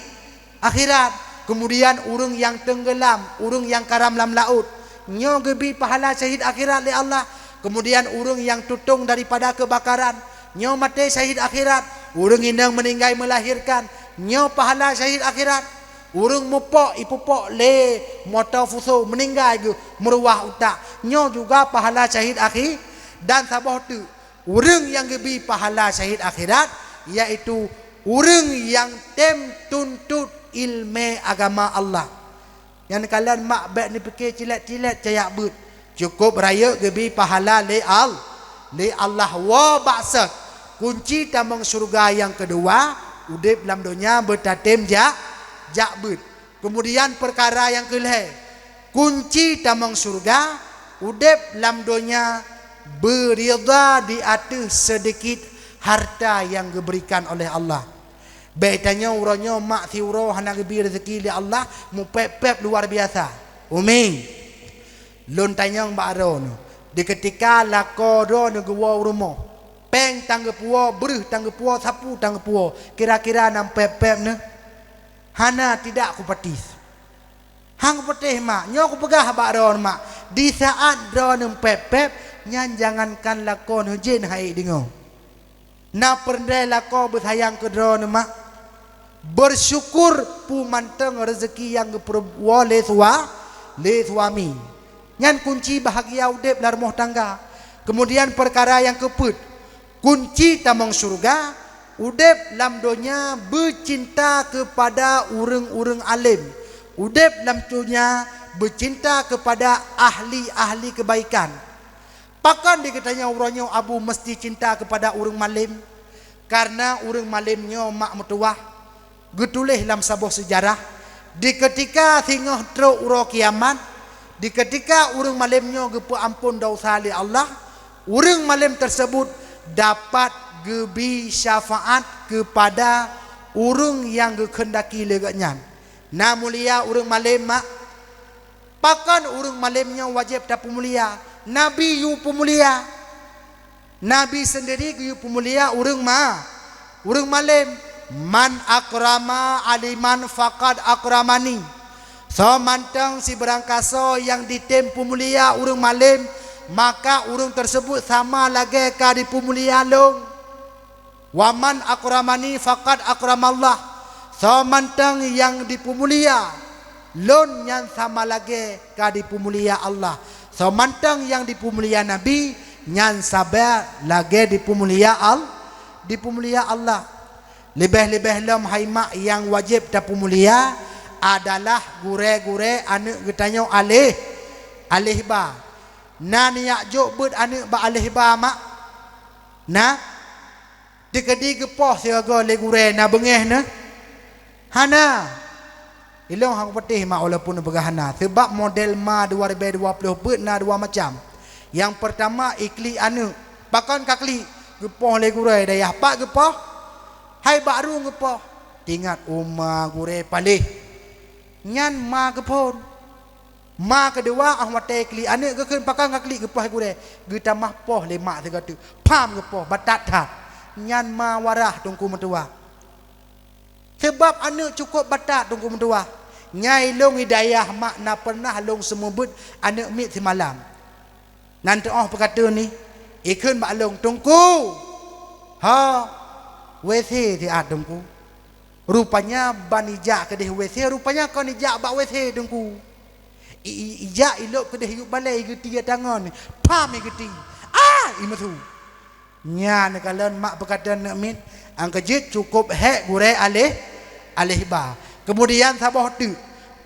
akhirat. Keumudian ureuëng nyang teunggeulam, ureuëng nyang karam lam laôt, nyoe geubi pahala syahid akhirat lé Allah. Keumudian ureuëng nyang tutong daripada keubakaran, nyoe maté syahid akhirat. Ureuëng inong meuninggai meulahirkan, nyoe pahala syahid akhirat. Ureuëng mupok ipupok lé moto fuso meuninggai geuh meuruwah utak, nyoe juga pahala syahid akhi-, dan saboh teuk. Ureuëng nyang geubi pahala syahid akhirat, yaitu ureuëng nyang tem tuntot iéleumé agama Allah. Nyan kalon mak bék neupike cilét-cilét caya beuet. Cukôp rayeuk geubi pahala lé Al-, lé Allah woe bak sot. Kunci tamong syeuruga nyang keudua, udeb lam donya beutatem jak, jak beuet. Keumudian peukara nyang keulhée, kunci tamong syeuruga, udeb lam donya beuridha di ateueh seudikit harta nyang geuberikan oleh Allah. Bék tanyoe uroe nyoe mak siuroe hana geubi reuzeki lé Allah, mupéb-péb luar biasa. Umi, lôn tanyong bak droeneuh, di keutika lakoe droeneuh geuwoe u rumoh, péng tan geupuwoe, breuh tan geupuwoe, sapu tan geupuwoe, kira-kira na mupéb-péb neuh? Hana, tidak kupatis. Han kupatéh mak, nyoe kupeugah bak droeneuh mak, di saát droeneuh mupéb-péb, nyan jangankan lakoe neuh, jén han ék deungoe. Na peureulée lakoe beusayang keu droeneuh mak, beusyukur peue mantong reuzeki nyang geupeuwoe lé sua-, lé suami. Nyan kunci bahagia udeb lam rumoh tangga. Keumudian peukara nyang keupeuet, kunci tamong syeuruga, udeb lam donya beucinta keupada ureuëng-ureuëng além, udeb lam donya beucinta keupada ahli-ahli keubaikan. Pakon di geutanyoe uroe nyoe Abu meuseuti cinta keupada ureuëng malém? Kareuna ureuëng malém nyoe mak meutuwah. Geutuléh lam saboh seujarah, di keutika singoh trok uroe kiamat, di keutika ureuëng malém nyoe geupeuamphon desya lé Allah, ureuëng malém teuseubut dapat geubi syafaat keupada ureuëng nyang geukheundaki lé gobnyan. Na mulia ureuëng malém mak? Pakon ureuëng malém nyoe wajéb tapeumulia? Nabi yue peumulia. Nabi seundiri geuyue peumulia ureuëng ma-, ureuëng malém. "Man akrama aliman faqad akramani." Soe mantong sibeurangkasoe nyang jitem peumulia ureuëng malém, maka ureuëng teuseubut sama lagée ka jipeumulia lôn. "Wa man akramani faqad akramallah." Soe mantong nyang jipeumulia lôn nyan sama lagée ka jipeumulia Allah. Soe mantong nyang jipeumulia Nabi nyan sabe lagée jipeumulia Al-, jipeumulia Allah. Leubeh-leubeh lom hai mak nyang wajéb tapeumulia adalah gurée-gurée aneuëk geutanyoe aléh, aléh ba. Na neujak jok beuet aneuëk bak aléh ba mak? Na? Teukeudi geupoh sigoe lé gurée na beungéh neuh? Hana. Ilong han kupatéh mak walaupun neupeugah hana, seubab model ma dua ribée dua ploh beuet na dua macam. Nyang peurtama iklik aneuëk. Pakon ka klik? Geupoh lé gurée dayah. Pat geupoh? Hai bak rueng geupoh. Teuingat uma gurée paléh. Nyan ma geuphon. Ma keudua óh watée klik aneuëk geukheun pakon ka klik geupoh gurée, geutamah poh lé mak sigoe teuk. Pham geupoh, batat that. Nyan ma warah teungku meutuwah. Sabab aneuk cukôp batat, Teungku meutuwah. Nyai lôn i dayah mak na pernah lôn seumeubeuet aneuk miet simalam. Nan teuôh peukata ni, ikheun bak lôn, "Teungku, ha, W C siat, Teungku." Rupanya ban ijak keudeh W C, rupanya kon ijak bak W C, Teungku. I, i, ijak ilôp keudeh yup balée, igeuti tangon, pham igeuti. Ah, imeusu. Nyan kalon mak peukata aneuk miet, nyang keujeuet cukôp hék gurée aléh, aléh ba. Keumudian saboh teuk,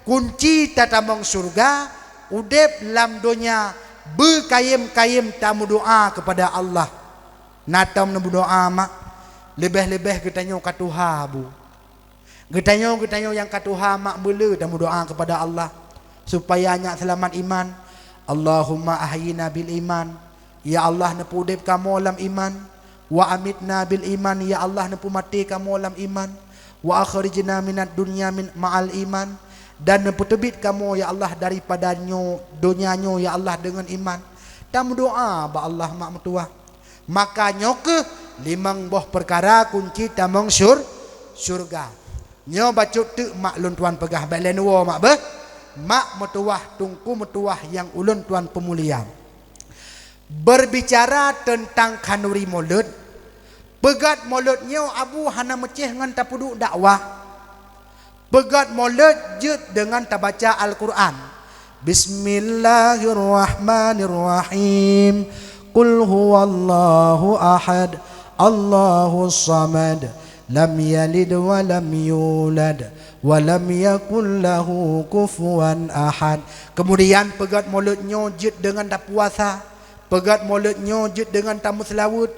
kunci tatamong syeuruga, udeb lam donya beukayém-kayém tameudoá keupada Allah. Na tom neumeudoá mak, leubeh-leubeh geutanyoe ka tuha bu. Geutanyoe, geutanyoe nyang ka tuha mak, beuleu tameudoá keupada Allah supaya nyak seulamat iman. Allahumma ahyina bil iman, ya Allah, neupeuudeb kamoe lam iman. Wa amitna bil iman, ya Allah, neupeumaté kamoe lam iman. Wa akhrijna minad dunya min, ma'al iman, dan neupeuteubiet kamoe, ya Allah, daripada nyoe, donya nyoe, ya Allah, deungon iman. Tameudoá bak Allah mak meutuwah. Maka nyoe kheueh limong boh peukara kunci tamong syur-, syeuruga. Nyoe bacut teuk mak lôn tuan peugah, bék lé neuwoe mak beuh. Mak meutuwah, teungku meutuwah nyang ulôn tuan peumulia. Berbicara teuntang khanuri Molot, peugét Molot nyoe Abu hana meucéh ngon tapeuduek dakwah. Peugét Molot jeuet deungon tabaca Al-Qur'an. Bismillahirrahmanirrahim. Qul huwallahu ahad, Allahus samad, lam yalid wa lam yulad, wa lam yakul lahu kufuwan ahad. Keumudian peugét Molot nyoe jeuet deungon tapuasa. Peugét Molot nyoe jeuet deungon tameuseulaweuet,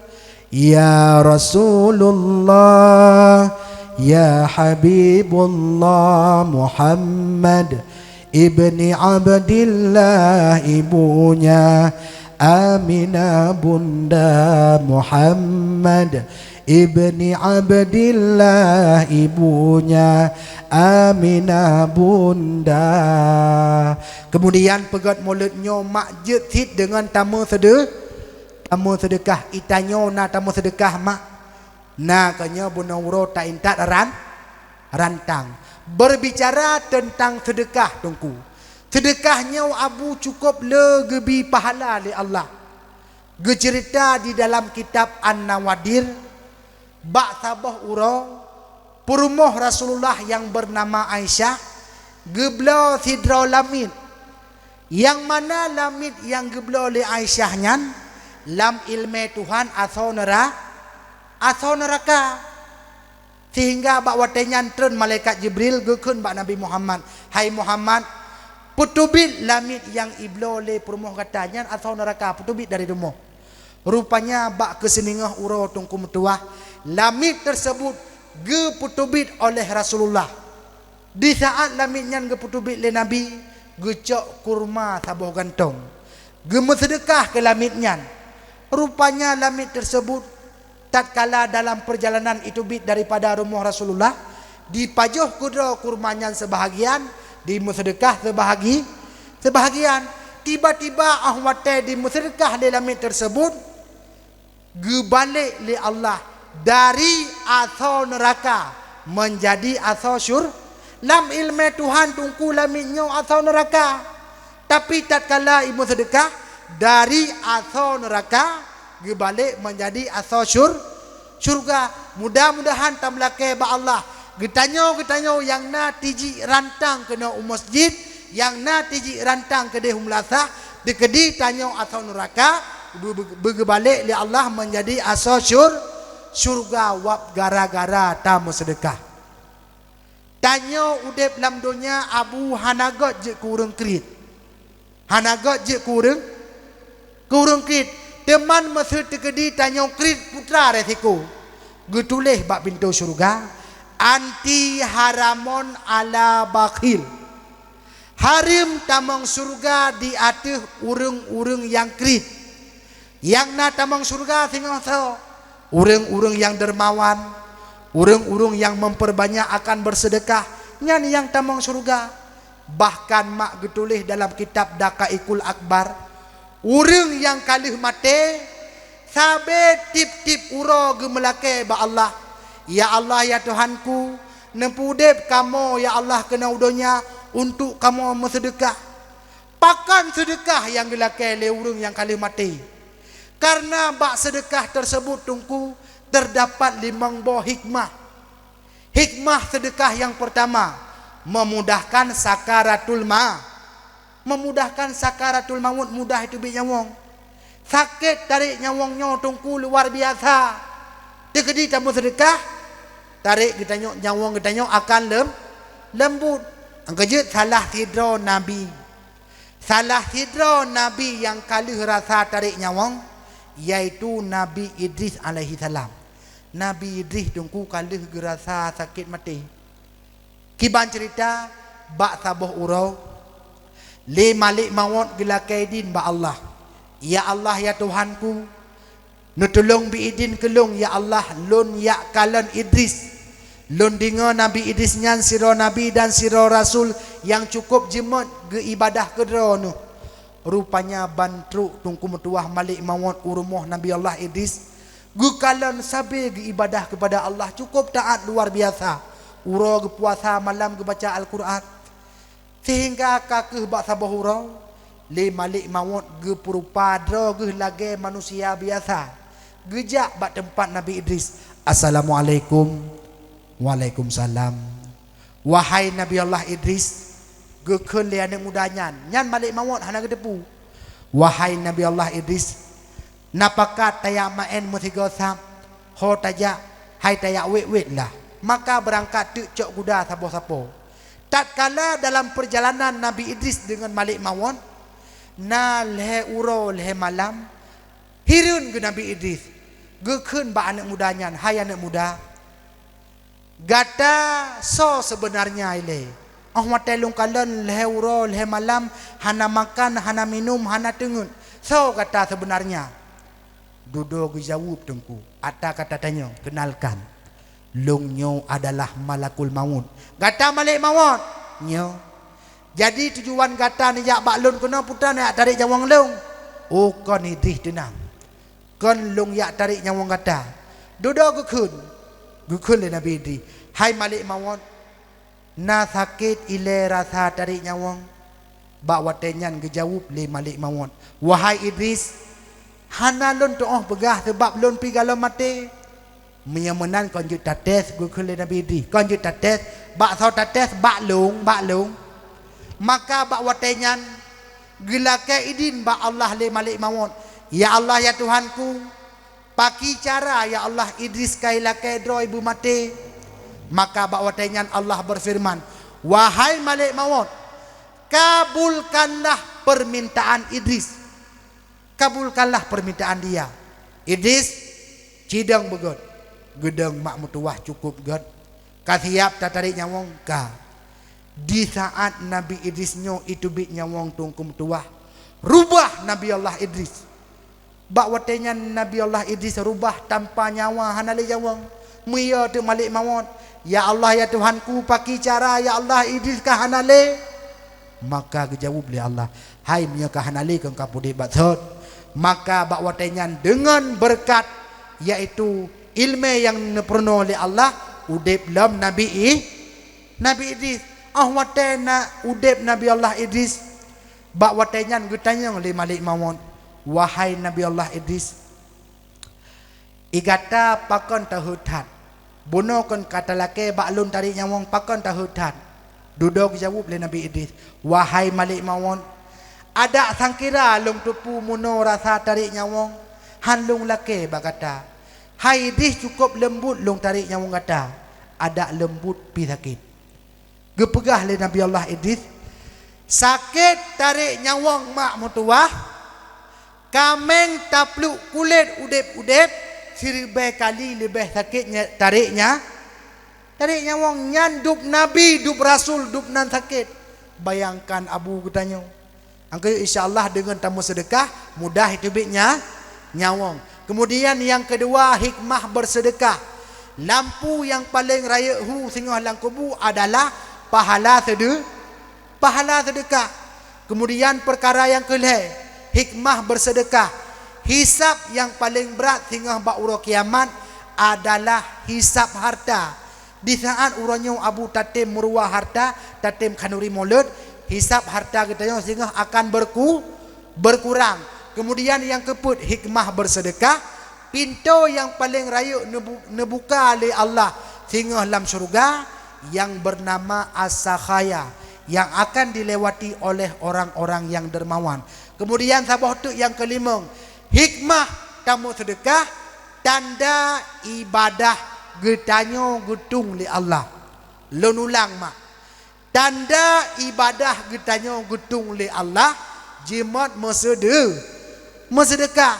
"Ya Rasulullah, ya Habibullah Muhammad ibni Abdillah, ibunya Aminah bunda Muhammad ibni Abdillah, ibunya Aminah bunda." Keumudian peugét Molot nyoe mak jeuet cit deungon tameuseudeu-, tameuseudekah. I tanyoe na tameuseudekah mak? Na, keu nyoe bunoe uroe taintat ran-, rantang. Berbicara teuntang seudekah, Teungku. Seudekah nyoe Abu cukôp le geubi pahala lé Allah. Geuceurita di dalam kitab An-Nawadir, bak saboh uroe, peurumoh Rasulullah nyang beunama Aisyah geubloe sidroe lamiet. Nyang mana lamiet nyang geubloe lé Aisyah nyan lam ileumé Tuhan asoe neura-, asoe neuraka. Sehingga bak watée nyan treun malaikat Jibril geukheun bak Nabi Muhammad, "Hai Muhammad, peuteubiet lamiet nyang ibloe lé peurumoh gata nyan asoe neuraka, peuteubiet dari rumoh." Rupanya bak keusiningöh uroe Teungku meutuwah, lamiet teuseubut geupeuteubiet oleh Rasulullah. Di saát lamiet nyan geupeuteubiet lé Nabi, geucok kurma saboh gantong, geumeuseudeukah keu lamiet nyan. Rupanya lamiet teuseubut tatkala dalam peurjalanan iteubiet daripada rumoh Rasulullah, dipajoh keudroe kurma nyan seubahagian, dimeuseudeukah seubahagi-, seubahgian. Tiba-tiba óh watée dimeuseudeukah lé lamiet teuseubut, geubalek lé Allah dari asoe neuraka meunjadi asoe syur-, lam ileumé Tuhan Teungku lamiet nyoe asoe neuraka. Tapi tatkala imeuseudeukah, dari asoe neuraka geubalek meunjadi asoe syur-, syeuruga. Mudah-mudahan tameulakée bak Allah, geutanyoe-geutanyoe nyang na tijik rantang keunoe u masjid, nyang na tijik rantang keudeh u meulasah, teukeudi tanyoe asoe neuraka, beu-, beu-, beugeubalek lé Allah meunjadi asoe syur-, syeuruga wab gara-gara tameuseudeukah. Tanyoe udeb lam donya Abu hana gét jeuet keu ureuëng kriet. Hana gét jeuet keu ureuëng, keu ureuëng kriet. Teuma meuseu teukeudi tanyoe kriet, peue teuma resiko? Geutuléh bak pintoe syeuruga, "Anti haramun ala bakhil." Hareuem tamong syeuruga di ateueh ureuëng-ureuëng nyang kriet. Nyang na tamong syeuruga singoh soe? Ureuëng-ureuëng nyang dermawan, ureuëng-ureuëng nyang memperbanyak akan beuseudeukah, nyan nyang tamong syeuruga. Bahkan mak geutuléh dalam kitab Daqaiqul Akbar, ureuëng nyang ka lheueh maté, sabe tieb-tieb uroe geumeulakée bak Allah, "Ya Allah, ya Tuhanku, Neupeuudeb kamoe, ya Allah, keunoe u donya untuk kamoe meuseudeukah. Pakon seudeukah nyang geulakée lé ureuëng nyang ka lheueh maté? Kareuna bak seudeukah teuseubut, Teungku, teudapat limong boh hikmah. Hikmah seudeukah nyang peurtama, memudahkan sakaratul ma-, memudahkan sakaratul maut, mudah teubiet nyawöng. Sakét tarek nyawöng nyoe, Teungku, luar biasa. Teukeudi tameuseudeukah, tarek geutanyoe, nyawöng geutanyoe akan lem-, leumbut. Nyang keujeuet, salah sidroe nabi. Salah sidroe nabi nyang ka lheueh rasa tarek nyawöng, yaitu Nabi Idris alaihissalam. Nabi Idris, Teungku, ka lheueh geurasa sakét maté. Kiban ceurita, bak saboh uroe, lé malek mawöt geulakée idin bak Allah, "Ya Allah, ya Tuhanku, neutulông bi idin keu lôn, ya Allah, lôn jak kalon Idris. Lôn deungoe Nabi Idris nyan sidroe nabi dan sidroe rasul nyang cukôp jeuet geuibadah keu Droeneueh." Rupanya ban trok, Teungku, meutuwah malek mawöt u rumoh Nabi Allah Idris, geukalon sabe geuibadah keupada Allah, cukôp taát luar biasa. Uroe geupuasa, malam geubaca Al-Qur'an. Sehingga ka kheueh bak saboh uroe, lé malek mawöt geupeurupa droe geuh lagée manusia biasa, geujak bak teumpat Nabi Idris. "Assalamualaikum." "Waalaikumsalam." "Wahai Nabi Allah Idris," geukheun lé aneuëk muda nyan, nyan malek mawöt hana geuteupeue. "Wahai Nabi Allah Idris, na pakat tajak maén meusigoe sab, ho tajak, hai tajak wét-wét lah." Maka beurangkat teuk cok guda saboh sapo. Tatkala dalam peurjalanan Nabi Idris deungon malek mawöt, na lhée uroe lhée malam, hireuen geuh Nabi Idris, geukheun bak aneuëk muda nyan, "Hai aneuëk muda, gata soe seubeunarnya ilée? Óh watée lôn kalon lhée uroe lhée malam, hana makan, hana minum, hana teungeut. Soe gata seubeunarnya?" Dudoe geujaweueb, Teungku, ata ka tatanyong, "Kenalkan, lôn nyoe adalah malakul maut." "Gata malek mawöt?" "Nyoe." "Jadi tujuan gata neujak bak lôn keunoe, peue tan neujak tarek nyawöng lôn?" "Oh, kon Idris, teunang. Kon lôn jak tarek nyawöng gata." Dudoe geukheun, geukheun lé Nabi Idris, "Hai malek mawöt, na sakét ilée rasa tarek nyawöng?" Bak watée nyan geujaweueb lé malek mawöt, "Wahai Idris, hana lôn tuoh peugah, sabab lôn pih gohlom maté." "Meunyoe meunan, kon jeuet tates," geukheun lé Nabi Idris. "Kon jeuet tates." "Bak soe tates?" "Bak lôn, bak lôn." Maka bak watée nyan geulakée idin bak Allah lé malek mawöt, "Ya Allah, ya Tuhanku, pakri cara, ya Allah, Idris ka ilakée droe beumaté?" Maka bak watée nyan Allah beufeureuman, "Wahai malek mawöt, kabulkanlah peumintaan Idris. Kabulkanlah peumintaan dia." Idris cidong beugöt, geudong mak meutuwah cukôp göt, ka siap tatarek nyawöng, ka. Di saát Nabi Idris nyoe iteubiet nyawöng, Teungku, meutuwah, rubah Nabi Allah Idris. Bak watée nyan Nabi Allah Idris rubah tanpa nyawa, hana lé nyawöng. Meuyue teuk malek mawöt, "Ya Allah, ya Tuhanku, pakri cara, ya Allah, Idris ka hana lé?" Maka geujaweueb lé Allah, "Hai, meunyoe ka hana lé, kon ka peuudeb bak thon." Maka bak watée nyan deungon beureukat, yaitu iéleumé nyang neupeurunoe lé Allah, udeb lom Nabi I-, Nabi Idris. Óh watée na udeb Nabi Allah Idris, bak watée nyan geutanyong lé malek mawöt, "Wahai Nabi Allah Idris, i gata pakon teuheuet that? Bunoe kon ka talakée bak lôn tarek nyawöng, pakon teuheuet that?" Dudoe geujaweueb lé Nabi Idris, "Wahai malek mawöt, adak sangkira lôn teupeue meunoe rasa tarek nyawöng, han lôn lakée bak gata. Hai Idris, cukôp leumbot lôn tarek nyawöng gata, adak leumbot pih sakét." Geupeugah lé Nabi Allah Idris, "Sakét tarek nyawöng mak meutuwah, kaméng tapluek kulét udeb-udeb, siribée kali leubeh sakét nya-, tarek nya-, tarek nyawöng nyan. Dub nabi, dub rasul, dub nan sakét. Bayangkan abu geutanyoe." Nyang keujeuet, insya Allah, deungon tameuseudeukah, mudah iteubiet nya-, nyawöng. Kemudian nyang keudua, hikmah beuseudeukah. Lampu nyang paleng rayeuk hu singoh lam kubu adalah pahala seude-, pahala seudeukah. Kemudian peukara nyang keulhée, hikmah beuseudeukah. Hisab nyang paleng brat singoh bak uroe kiamat adalah hisab harta. Di saat uroe nyoe Abu tatem meuruwa harta, tatem khanuri mulod, hisab harta geutanyoe singoh akan berku-, berkurang. Kemudian nyang keupeuet, hikmah beuseudeukah, pintoe nyang paleng rayeuk neubu-, neubuka lé Allah singoh lam syeuruga nyang beunama As-Sakhaya, nyang akan dilewati oleh orang-orang nyang dermawan. Kemudian saboh teuk nyang keulimong, hikmah tameuseudeukah, tanda ibadah geutanyoe geutueng lé Allah. Lôn ulang mak, tanda ibadah geutanyoe geutueng lé Allah, jimat meuseude-, meuseudeukah.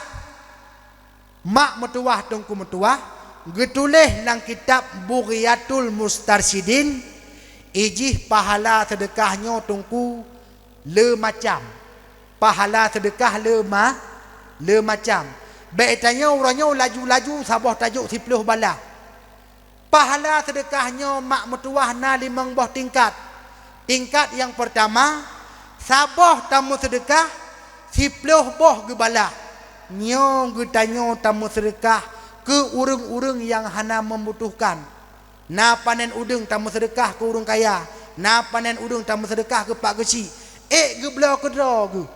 Mak meutuwah teungku meutuwah geutuléh lam kitab Bughyatul Mustarsyidin, ijih pahala seudeukah nyoe teungku le macam. Pahala seudeukah le ma-, le macam. Bék tanyoe uroe nyoe laju-laju saboh tajok siploh bala. Pahala seudeukah nyoe mak meutuwah na limong boh tingkat. Tingkat nyang peurtama, saboh tameuseudeukah siploh boh geubalah. Nyoe geutanyoe tameuseudeukah keu ureuëng-ureuëng nyang hana meubutohkan. Na panen udeueng tameuseudeukah keu ureuëng kaya, na panen udeueng tameuseudeukah keu pak geuchik. Ék geubloe keudroe geuh.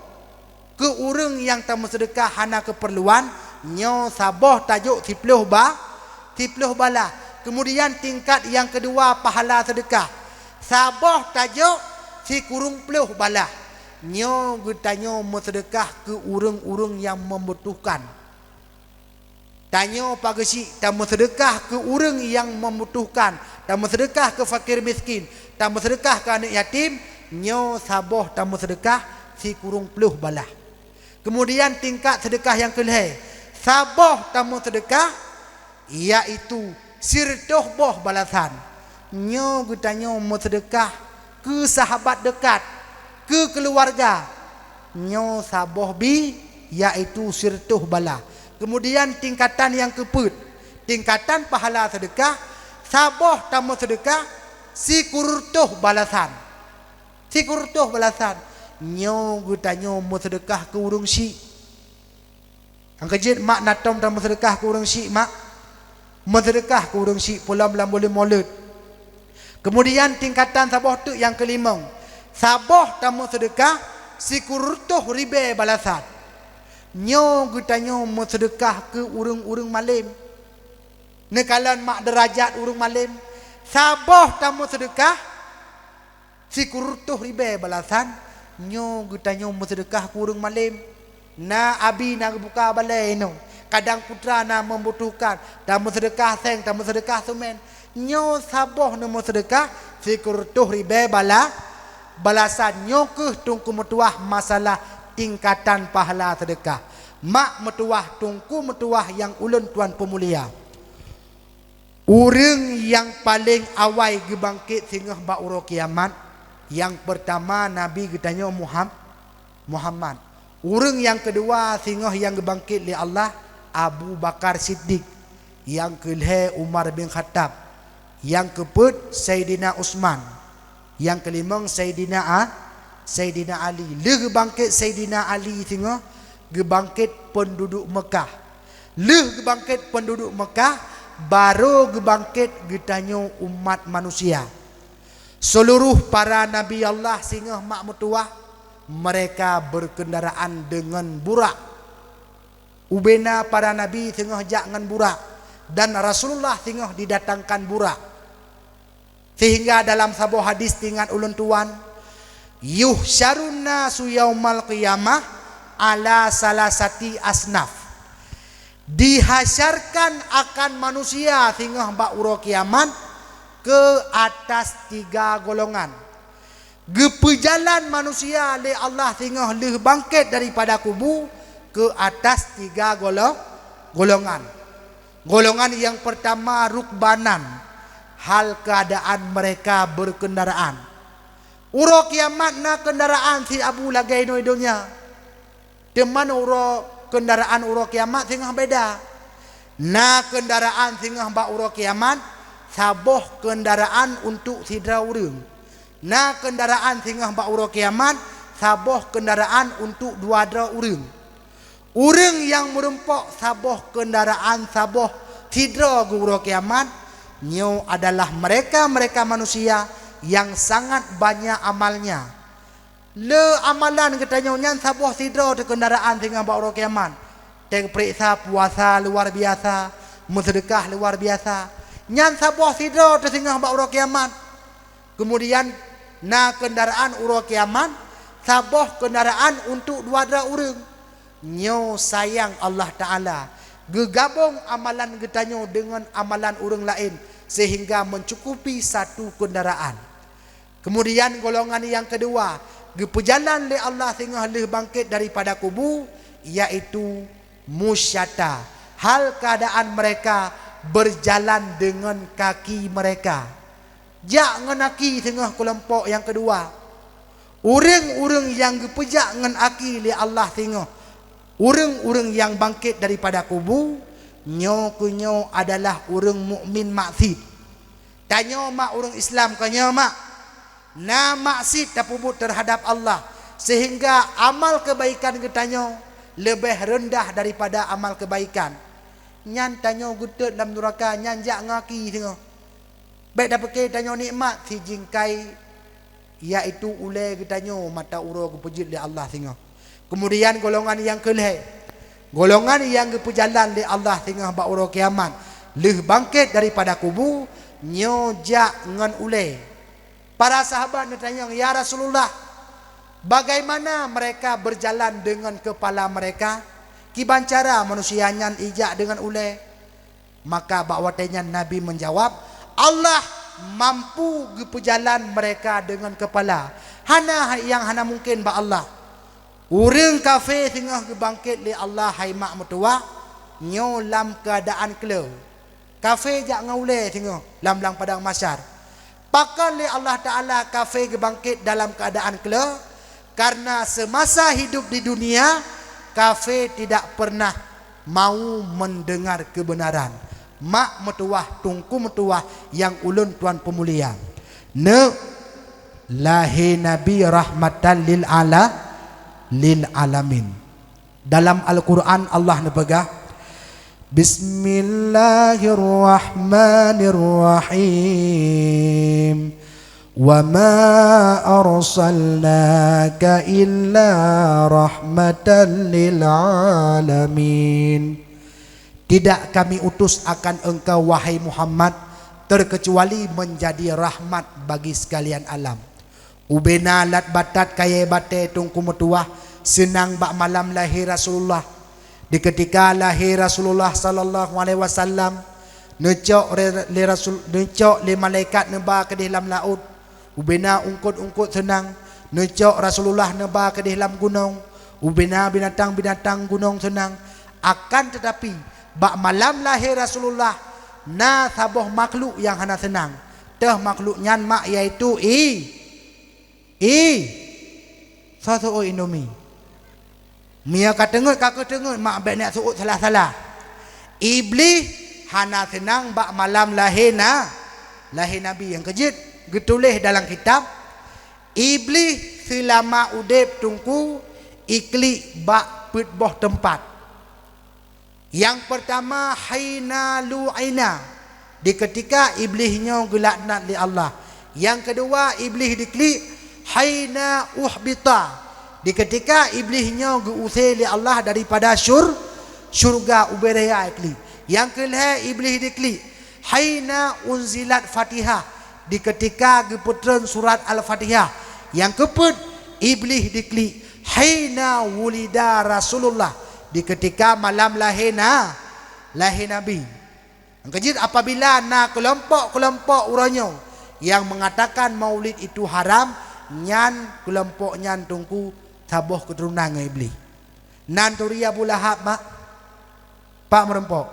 Keu ureuëng nyang tameuseudeukah hana keupeurluan, nyoe saboh tajok siploh ba-, siploh bala. Keumudian tingkat nyang keudua pahala seudeukah, saboh tajok sikureueng ploh bala. Nyoe geutanyoe meuseudeukah keu ureuëng-ureuëng nyang meubutohkan. Tanyoe pak geuchik tameuseudeukah keu ureuëng nyang meubutohkan, tameuseudeukah keu fakir miskin, tameuseudeukah keu aneuëk yatim, nyoe saboh tameuseudeukah sikureueng ploh bala. Keumudian tingkat seudeukah nyang keulhée, saboh tameuseudeukah, yaitu sireutôh boh balasan. Nyoe geutanyoe meuseudeukah keu sahabat deukat, keu keuluwarga. Nyoe saboh bi, yaitu sireutôh bala. Keumudian tingkatan nyang keupeuet, tingkatan pahala seudeukah, saboh tameuseudeukah sikureueng reutôh balasan. Sikureueng reutôh balasan. Nyoe geutanyoe meuseudeukah keu ureuëng syik. Nyang keujeuet mak na tom tameuseudeukah keu ureuëng syik mak. Meuseudeukah keu ureuëng syik peulom lam buleuen Molot. Keumudian tingkatan saboh teuk nyang keulimong, saboh tameuseudeukah sikureueng reutôh ribée balasan. Nyoe geutanyoe meuseudeukah keu ureuëng-ureuëng malem. Neukalon mak deurajat ureuëng malem, saboh tameuseudeukah sikureueng reutôh ribée balasan. Nyoe geutanyoe meuseudeukah keu ureuëng malem. Na abi na geubuka balée inoe, kadang putra na meubutohkan, tameuseudeukah seng, tameuseudeukah seumén. Nyoe saboh neumeuseudeukah sikureueng reutôh ribée bala-, balasan. Nyoe kheueh teungku meutuwah masalah tingkatan pahala seudeukah. Mak meutuwah, teungku meutuwah nyang ulôn tuan peumulia. Ureuëng nyang paleng awai geubangket singoh bak uroe kiamat, nyang peurtama Nabi geutanyoe Muham-, Muhammad. Ureuëng nyang keudua singoh nyang geubangket lé Allah, Abu Bakar Siddiq, nyang keulhée Umar bin Khattab, nyang keupeuet Saidina Utsman, nyang keulimong Saidina A-, Saidina Ali. Lheueh geubangket Saidina Ali singoh geubangket peunduduek Meukah. Lheueh geubangket peunduduek Meukah, barô geubangket geutanyoe umat manusia. Seuluroh para nabi Allah singoh mak meutuwah, meureka beukeundaraan deungon burak. Ubena para nabi singoh jak ngon burak, dan Rasulullah singoh didatangkan burak. Sehingga dalam saboh hadis teuingat ulôn tuan, "Yuhsyarun nasu yaumal qiyamah ala salasati asnaf." Dihasyarkan akan manusia singoh bak uroe kiamat keu atas tiga golongan. Geupeujalan manusia lé Allah singoh lheueh bangket daripada kubu keu atas tiga golo-, golongan. Golongan nyang peurtama rukbanan, hal keuadaan meureka beukeundaraan. Uroe kiamat na keundaraan si abu lagée inoe donya. Teuma uroe keundaraan uroe kiamat singoh beda. Na keundaraan singoh bak uroe kiamat, saboh keundaraan untuk sidroe ureuëng. Na keundaraan singoh bak uroe kiamat, saboh keundaraan untuk dua droe ureuëng. Ureuëng nyang meurumpok saboh keundaraan saboh sidroe geu uroe kiamat, Nyoe adalah mereka-mereka manusia yang sangat banyak amalnya. Le amalan geutanyoe nyan saboh sidroe teuh keundaraan singoh bak uroe kiamat. Teupeuriksa puasa luar biasa, meuseudeukah luar biasa. Nyan saboh sidroe teuh singoh bak uroe kiamat. Keumudian na keundaraan uroe kiamat, saboh keundaraan untuk dua droe ureuëng. Nyoe sayang Allah Ta'ala geugabong amalan geutanyoe deungon amalan ureuëng laén sehingga mencukupi satu keundaraan. Keumudian golongan nyang keudua geupeujalan lé Allah singoh lheueh bangkét daripada kubu, yaitu musyata. Hal keuadaan mereka beujalan deungon kaki mereka. Jak ngon aki singoh keulompok nyang keudua. Ureuëng-ureuëng nyang geupeujak ngon aki lé Allah singoh, ureuëng-ureuëng nyang bangkét daripada kubu, nyoe keuh nyoe adalah ureuëng mukmin maksiet. Tanyoe mak ureuëng Islam keuh nyoe mak, na maksiet tapeubuet teuhadap Allah, sehingga amal keubaikan geutanyoe leubeh reundah daripada amal keubaikan. Nyan tanyoe geutot lam nuraka, nyan jak ngon aki singoh. Bék tapeuke tanyoe nikmat sijingkai, yaitu ulée geutanyoe mata uroe geupeujeuet lé Allah singoh. Keumudian golongan nyang keulhée, golongan nyang geupeujalan lé Allah singoh bak uroe kiamat, lheueh bangkét daripada kubu, nyoe jak ngon ulée. Para sahabat neutanyong, "Ya Rasulullah, bagaimana mereka beujalan deungon keupala mereka? Kiban cara manusia nyan ijak deungon ulée?" Maka bak watée nyan Nabi meujawab, "Allah mampu geupeujalan mereka deungon keupala. Hana hai nyang hana mungken bak Allah." Ureuëng kafé singoh geubangkét lé Allah hai mak meutuwah, nyoe lam keuadaan kleu. Kafé jak ngon ulée singoh lam, lam padang mahsyar. Pakon lé Allah Ta'ala kafé geubangkét dalam keuadaan kleu? Karena semasa hidup di dunia, kafé tidak pernah mau mendengar kebenaran. Mak meutuwah, teungku meutuwah nyang ulôn tuan peumulia. Neuk, lahé Nabi rahmatan lil ala-, lil alamin. Dalam Al-Quran Allah neupeugah, "Bismillahirrahmanirrahim. Wa ma arsalnaka illa rahmatan lil alamin." Tidak Kami utus akan engkau, wahai Muhammad, terkecuali menjadi rahmat bagi sekalian alam. Ubena lat batat kayée batée teungku meutuwah seunang bak malam lahé Rasulullah. Di keutika lahé Rasulullah sallallahu alaihi wasallam, neucok re-, lé Rasul, neucok lé malaikat neuba keudeh lam laôt. Ubena ungkot-ungkot seunang, neucok Rasulullah neuba keudeh lam gunong. Ubena binatang-binatang gunong seunang. Akan teutapi, bak malam lahé Rasulullah, na saboh makhluk nyang hana seunang. Teuh makhluk nyan mak, yaitu i-, i-, soe seuôt Indomie. Meunyoe ka teungeut, ka keuteungeut, mak bék neujak seuôt salah-salah. Iblih hana seunang bak malam lahé na-, lahé Nabi. Nyang keujeuet geutuléh dalam kitab, Iblih seulama udeb teungku iklik bak peuet boh teumpat. Nyang peurtama, haina lu'ina, di keutika Iblih nyoe geulaknat lé Allah. Nyang keudua, Iblih diklik haina uhbita, di keutika Iblih nyoe geu-use lé Allah daripada syur-, syurga, ubé raya iklik. Nyang keulhée, Iblih diklik haina unzilat Fatihah, di keutika geupeutreun surat Al-Fatihah. Nyang keupeuet, Iblih diklik haina wulida Rasulullah, di keutika malam lahé na-, lahé Nabi. Nyang keujeuet, apabila na keulompok-keulompok uroe nyoe nyang meungatakan maulid itu haram, nyan keulompok nyan teungku saboh keuturonan ngon Iblih. Nan turi Abu Lahab, mak, pak meurumpok.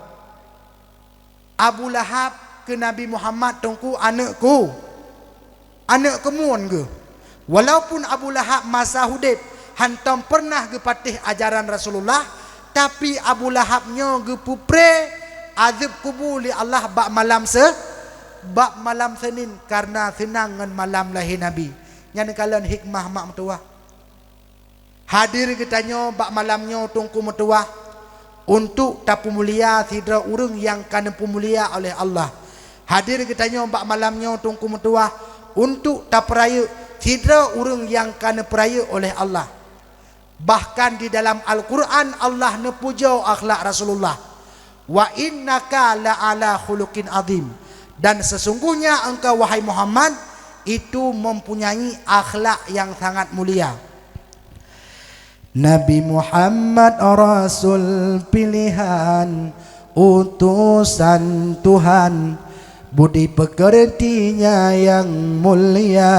Abu Lahab keu Nabi Muhammad teungku aneuëk ku, aneuëk keumuen geuh. Walaupun Abu Lahab masa udeb hantom peureunah geupatéh ajaran Rasulullah, tapi Abu Lahab nyoe geupeupré azeueb kubu lé Allah bak malam se-, bak malam Seunin kareuna seunang ngon malam lahé Nabi. Nyan kalon hikmah mak meutuwah. Hadir geutanyoe bak malam nyoe teungku meutuwah, untuk tapeumulia sidroe ureuëng nyang ka neupeumulia oleh Allah. Hadir geutanyoe bak malam nyoe Teungku meutuwah untuk tapeurayeuk sidroe ureuëng nyang ka neupeurayeuk oleh Allah. Bahkan di dalam Al-Quran Allah neupujoe akhlak Rasulullah, "Wa innaka la ala khuluqin azim," dan sesungguhnya engkau wahai Muhammad itu mempunyai akhlak yang sangat mulia. Nabi Muhammad rasul pilihan, utusan Tuhan, budi pekertinya yang mulia,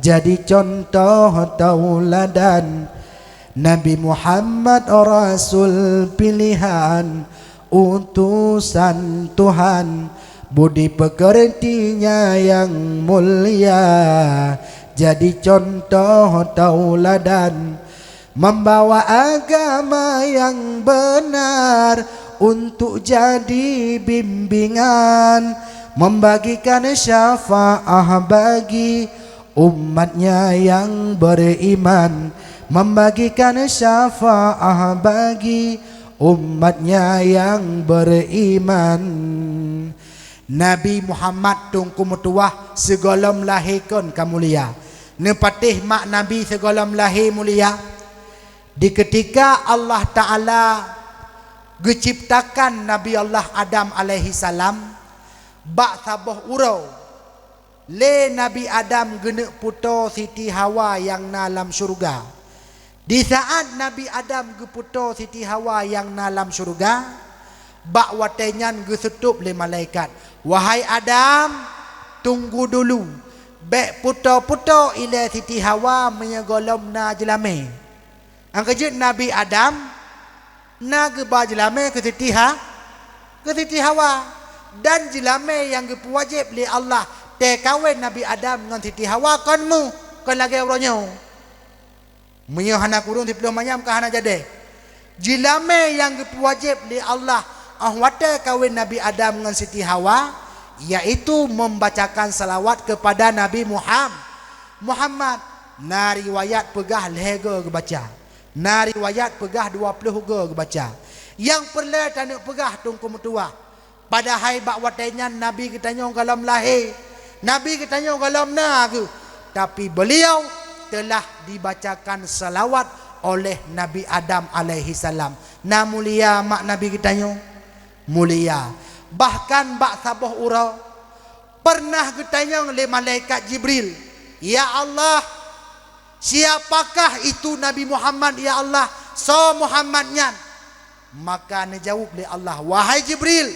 jadi contoh tauladan. Nabi Muhammad rasul pilihan, utusan Tuhan, budi pekertinya yang mulia, jadi contoh tauladan. Membawa agama yang benar untuk jadi bimbingan, membagikan syafaat bagi umatnya yang beriman, membagikan syafaat bagi umatnya yang beriman. Nabi Muhammad Teungku meutuwah sigohlom lahé kon ka mulia. Neupatéh mak Nabi sigohlom lahé mulia? Di keutika Allah Ta'ala geuciptakan Nabi Allah Adam alaihissalam bak saboh uroe, lé Nabi Adam geuneuk putô Siti Hawa nyang na lam syeuruga. Di saat Nabi Adam geuputô Siti Hawa nyang na lam syeuruga, bak watée nyan geuseutôb lé malaikat, "Wahai Adam, tunggu dulu, bék putô-putô ilée Siti Hawa meunyoe gohlom na jeulamé." Nyang keujeuet Nabi Adam na geuba jeulamé keu Siti Ha-, keu Siti Hawa. Dan jeulamé nyang geupeuwajéb lé Allah teukawen Nabi Adam ngon Siti Hawa kon méuh, kon lagée uroe nyoe. Meunyoe hana kureueng siplôh manyam ka hana jadeh. Jeulamé nyang geupeuwajéb lé Allah óh watée kawen Nabi Adam ngon Siti Hawa, yaitu membacakan salawat kepada Nabi Muham-, Muhammad. Na riwayat peugah lhée goe geubaca. Na riwayat peugah dua ploh goe geubaca. Nyang peureulée taneuk peugah Teungku meutuwah, padahai bak watée nyan Nabi geutanyoe gohlom lahé, Nabi geutanyoe gohlom na geuh, tapi beliau telah dibacakan salawat oleh Nabi Adam alaihissalam. Na mulia mak Nabi geutanyoe? Mulia. Bahkan bak saboh uroe, pernah geutanyong lé malaikat Jibril, "Ya Allah, siapakah itu Nabi Muhammad, ya Allah? Soe Muhammad nyan?" Maka neujaweueb lé Allah, "Wahai Jibril,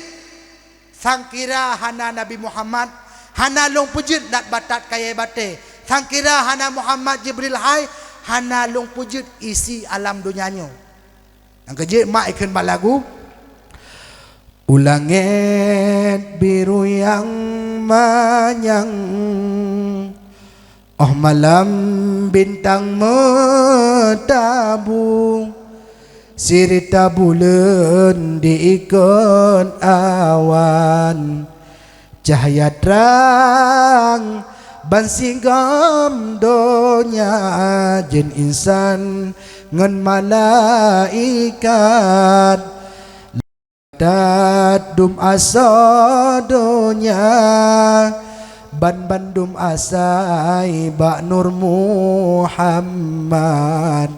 sangkira hana Nabi Muhammad, hana lôn peujeuet lat batat kayée batée. Sangkira hana Muhammad Jibril hai, hana lôn peujeuet isi alam donya nyoe." Nyang keujeuet mak ikheun bak lagu, "U langét biru nyang manyang, óh malam bintang meutabu, sirita buleuen diikot awan, cahya trang bansigom donya, jin insan ngon malaikat." That dum asoe donya, ban bandum asai bak Nur Muhammad.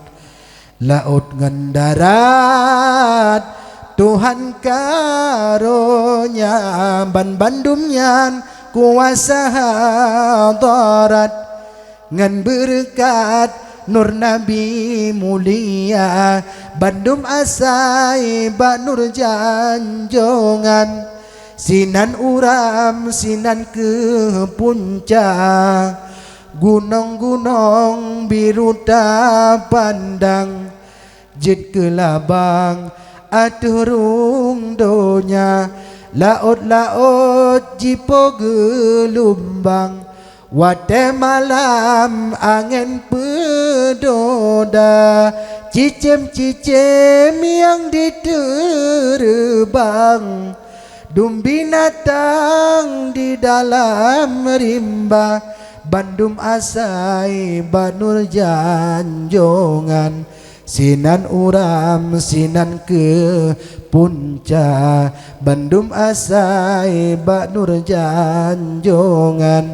Laôt ngon darat Tuhan karonya, ban bandum nyan kuasa hadarat. Ngon beureukat nur Nabi mulia, bandum asai bak nur janjongan. Sinan uram, sinan keuh punca, gunong-gunong biru tapandang. Jeuet keu labang ateueh rueng donya, laôt-laôt jipoh geulumbang. Watée malam angén peudoda, cicém-cicém nyang jiteureubang. Dum binatang di dalam rimba, bandum asai bak nur janjongan. Sinan uram, sinan keuh punca, bandum asai bak nur janjongan.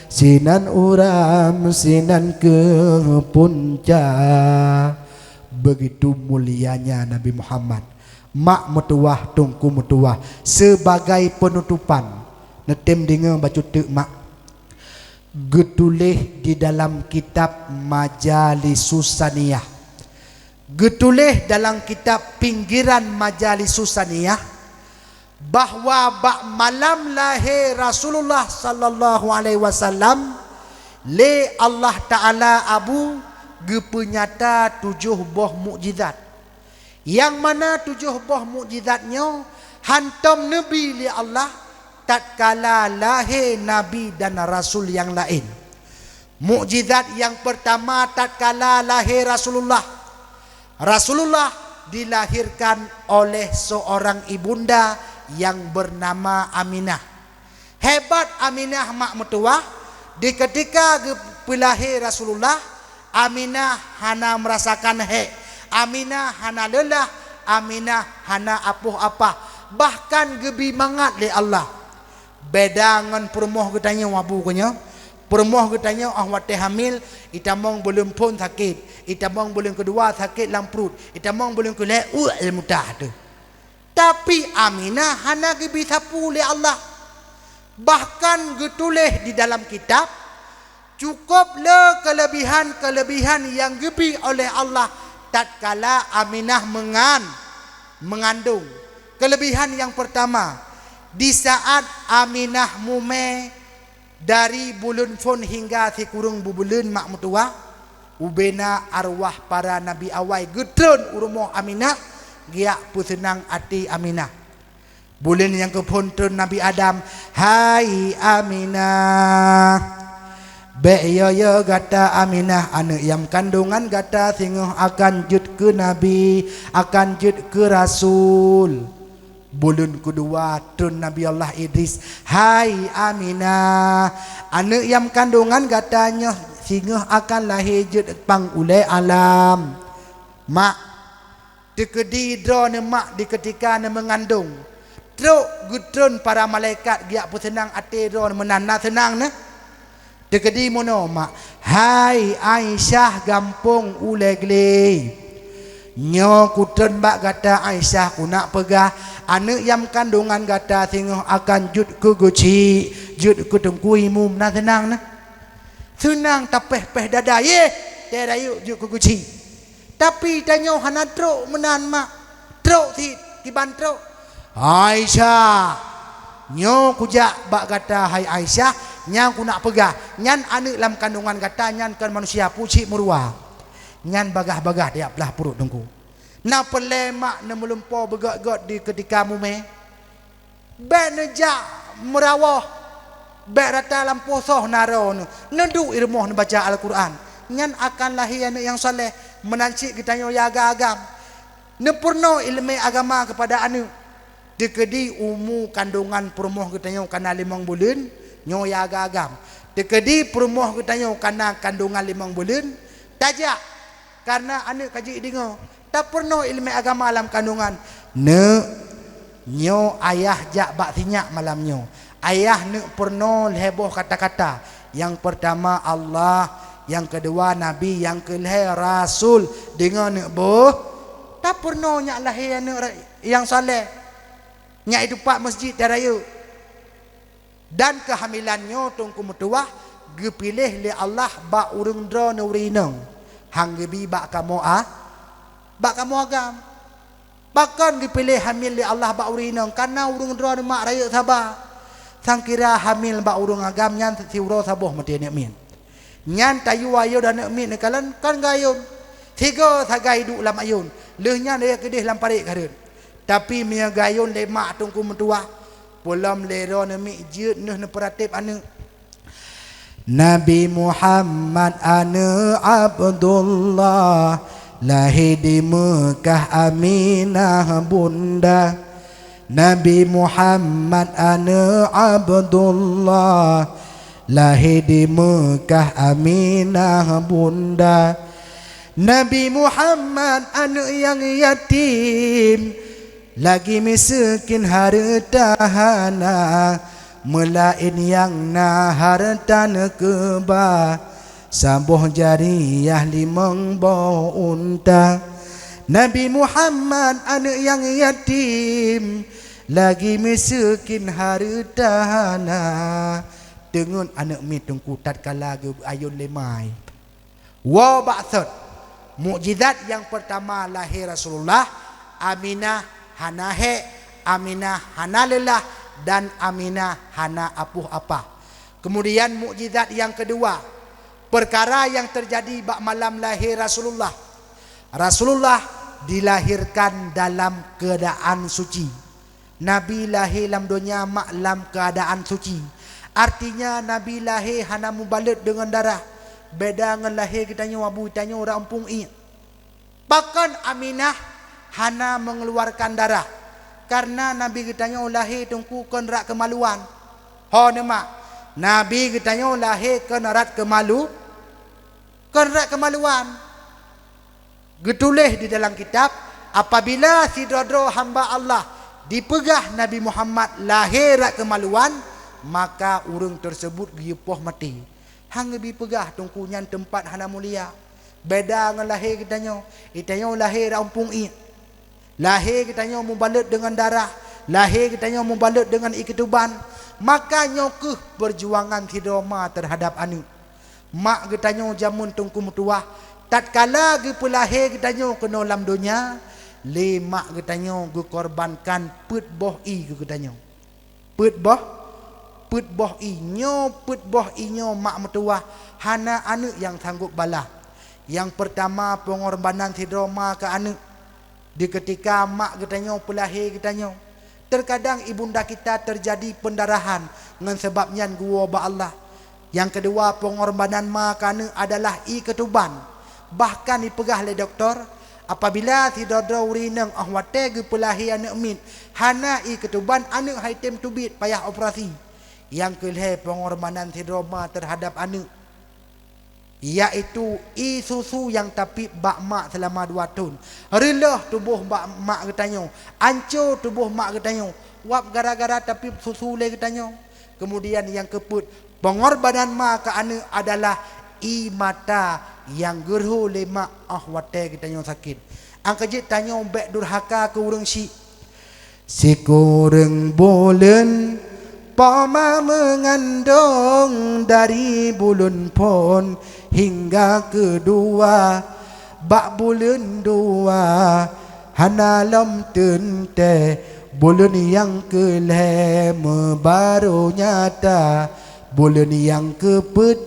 Sinan uram, sinan keuh punca. Begitu mulianya Nabi Muhammad. Mak meutuwah, teungku meutuwah, sebagai penutupan, neutem deungoe bacut teuk mak. Geutuléh di dalam kitab Majalisus Saniyah. Geutuléh dalam kitab Pinggiran Majalisus Saniyah bahwa bak malam lahé Rasulullah sallallahu alaihi wasallam lé Allah Taala Abu geupeunyata tujoh boh mukjizat. Nyang mana tujoh boh mukjizat nyoe hantom neubi lé Allah tatkala lahé nabi dan rasul nyang laén. Mukjizat nyang peurtama tatkala lahé Rasulullah. Rasulullah dilahirkan oleh seorang ibunda yang bernama Aminah. Hebat Aminah mak meutuwah, di keutika geupeulahé Rasulullah, Aminah hana meurasakan hék, Aminah hana leulah, Aminah hana apoh apah, bahkan geubi mangat lé Allah. Beda ngon peurumoh geutanyoe abu keunyoe. Peurumoh geutanyoe óh watée hamil, itamong buleuen phon sakét, itamong buleuen keudua sakét lam pruet, itamong buleuen keulhée uek ilmutah teuh. Tapi Aminah hana geubi sapeue lé Allah. Bahkan geutuléh di dalam kitab, cukôp le keuleubihan-keuleubihan nyang geubi oleh Allah tatkala Aminah meungan, meungandong. Keuleubihan nyang peurtama, di saat Aminah mumé, dari buleuen phon hingga sikureueng bubuleuen mak meutuwah, ubena arwah para nabi awai geutreun u rumoh Aminah, geujak peuseunang até Aminah. Buleuen nyang keuphon treun Nabi Adam, "Hai Aminah, bék yo-yo gata Aminah, aneuëk nyang kandongan gata singoh akan jeuet keu nabi, akan jeuet keu rasul." Buleuen keudua treun Nabi Allah Idris, "Hai Aminah, aneuëk nyang kandongan gata nyoe singoh akan lahé jeuet pang ulée alam." Mak, teukeudi droeneuh mak di keutika neumeungandong, trok geutreun para malaikat geujak peuseunang até droeneuh meunan na seunang neuh. Teukeudi meunoe mak, "Hai Aisyah gampông ulée glé, nyoe kutreun bak gata Aisyah, kunak peugah, aneuëk nyang kandongan gata singoh akan jeuet keu geuchik, jeuet keu teungku imum." Na seunang neuh? Seunang tapéh-péh dada, yeh, teuh rayeuk jeuet keu geuchik. Tapi tanyoe hana trok meunan mak. Trok cit, kiban trok. "Aisyah, nyoe kujak bak gata hai Aisyah, nyang kunak peugah, nyan aneuëk lam kandongan gata nyan kon manusia, pucit meuruwa. Nyan bagah-bagah tajak blah pruet teungku." Na peureulée mak neumeulumpoe beugét-gét di keutika mumé. Bék neujak meurawoh, bék rata lampôh soh na droeneuh, neuduek i rumoh neubaca Alquran. Nyan akan lahé aneuëk nyang saleh, meunan cit geutanyoe ya agam-agam. Neupeurunoe iéleumé agama keupada aneuëk. Teukeudi umu kandongan peurumoh geutanyoe kana limong buleuen, nyoe ya agam-agam. Teukeudi peurumoh geutanyoe kana kandongan limong buleuen, tajak, kareuna aneuëk ka jeuet deungoe. Tapeurunoe iéleumé agama lam kandongan. Neuk, nyoe ayah jak bak sinyak malam nyoe. Ayah neuk peurunoe lhée boh kata-kata. Nyang peurtama Allah, nyang keudua Nabi, nyang keulhée Rasul. Deungoe neuk boh, tapeurunoe nyak lahé aneuëk ra-, nyang saleh. Nyak itupat meuseujid dan rayeuk. Dan keuhamilan nyoe teungku meutuwah geupiléh lé Allah bak ureuëng droeneuh ureuëng inong, han geubi bak kamoe a-, bak kamoe agam. Pakon geupiléh hamil lé Allah bak ureuëng inong? Kareuna ureuëng droeneuh mak rayeuk saba. Sangkira hamil bak ureuëng agam nyan siuroe saboh meuti aneuëk miet. Nyan tayue ayôn aneuëk miet neukalon kon geuayôn. Sigoe sagai duek lam ayôn, lheueh nyan raya keudeh lam parék ka rhot. Tapi meunyoe geuayôn lé mak teungku meutuwah, peulom lé droeneuh miet jeuet neuh neupeuratéb aneuëk. Nabi Muhammad aneuëk Abdullah, lahé di Meukah Aminah bunda. Nabi Muhammad aneuëk Abdullah, lahé di Meukah Aminah bunda. Nabi Muhammad aneuëk nyang yatim, lagi miseukin hareuta hana, meulaén nyang na hareuta neukeubah, saboh jariah limong boh unta. Nabi Muhammad aneuëk nyang yatim, lagi miseukin hareuta hana. Teungeut aneuëk miet Teungku tatkala geuayôn lé ma. Woe bak sot, mukjizat nyang peurtama lahé Rasulullah, Aminah hana hék, Aminah hana leulah, dan Aminah hana apoh apah. Keumudian mukjizat nyang keudua, peukara nyang teujadi bak malam lahé Rasulullah. Rasulullah dilahirkan dalam keuadaan suci. Nabi lahé lam donya mak lam keuadaan suci. Artinya, Nabi lahé hana mubalot deungon darah. Beda ngon lahé geutanyoe, abu tanyoe rot umpung iek. Pakon Aminah hana mengeluarkan darah? Karena Nabi geutanyoe lahé Teungku kon rot keumaluan. Ho neumak, Nabi geutanyoe lahé kon rot keumalu-, kon rot keumaluan. Geutuléh di dalam kitab, apabila sidroe-droe hamba Allah dipeugah Nabi Muhammad lahé rot keumaluan, maka ureuëng teurseubut geuyue poh maté. Han geubi peugah Teungku nyan teumpat hana mulia. Beda ngon lahé geutanyoe, geutanyoe lahé rot umpung iek. Lahé geutanyoe mubalot deungon darah, lahé geutanyoe mubalot deungon ié keutuban. Maka nyoe kheueh peurjuangan sidroe ma teuhadab aneuëk. Mak geutanyoe jameun Teungku meutuwah, tatkala geupeulahé geutanyoe keunoe lam donya, lé mak geutanyoe geukorbankan peuet boh ié keu geutanyoe. Peuet boh, peuet boh ié nyoe, peuet boh ié nyoe mak meutuwah hana aneuëk nyang sanggop balaih. Nyang peurtama, peungorbanan sidroe ma keu aneuëk. Di keutika mak geutanyoe peulahé geutanyoe, teukadang ibunda kita teujadi peundarahan, ngon sabab nyan geuwoe bak Allah. Nyang keudua, peungorbanan ma keu aneuëk adalah ié keutuban. Bahkan jipeugah lé dokto, apabila sidroe-droe ureuëng inong óh watée geupeulahé aneuëk miet hana ié keutuban, aneuëk han jitem teubiet, payah operasi. Nyang keulhée, peungorbanan sidroe ma teuhadab aneuëk, yaitu ié susu nyang tapiep bak mak seulama dua thon. Reuloh tuboh bak mak geutanyoe, anco tuboh mak geutanyoe, wab gara-gara tapiep susu lé geutanyoe. Keumudian nyang keupeuet, peungorbanan ma keu aneuëk adalah ié mata nyang geurhô lé mak óh watée geutanyoe sakét. Angkeujeuet tanyoe bék durhaka keu ureuëng syik. Sikureueng buleuen poma meungandong, dari buleuen phon hingga keudua. Bak buleuen dua hana lom teuntée, buleuen nyang keulhée meubarô nyata. Buleuen nyang keupeuet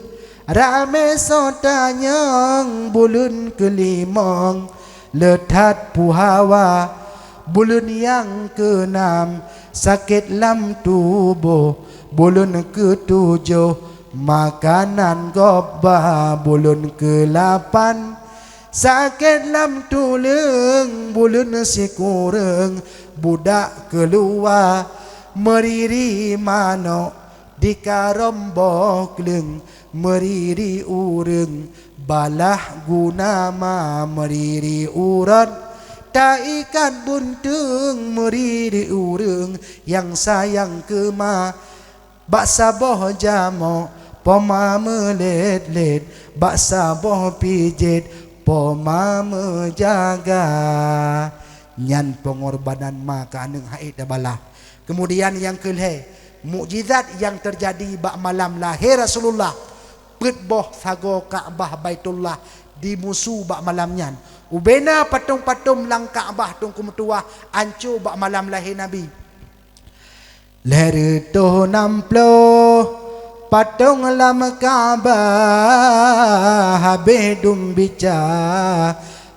ramé soe tanyong, buleuen keulimong le that puhawa. Buleuen nyang keunam sakét lam tuboh, buleuen keutujoh makanan gob ba, buleuen keulapan sakét lam tuleueng, buleuen sikureueng budak keuluwa, meuriri manok dikarôm boh kleueng, meuriri ureuëng balaih guna ma, meuriri uroe taikat bunteueng, meuriri ureuëng nyang sayang keu ma. Bak saboh jamok poma meulét-lét, bak saboh pijet poma meujaga. Nyan peungorbanan ma keu aneuëk han ék tabalaih. Keumudian nyang keulhée, mukjizat nyang teujadi bak malam lahé Rasulullah, peuet boh sagoe Ka'bah Baitullah dimusu bak malam nyan. Ubena patong-patong lam Ka'bah Teungku meutuwah anco bak malam lahé Nabi. Lhée reutôh nam ploh patong lam Ka'bah, habéh dum bica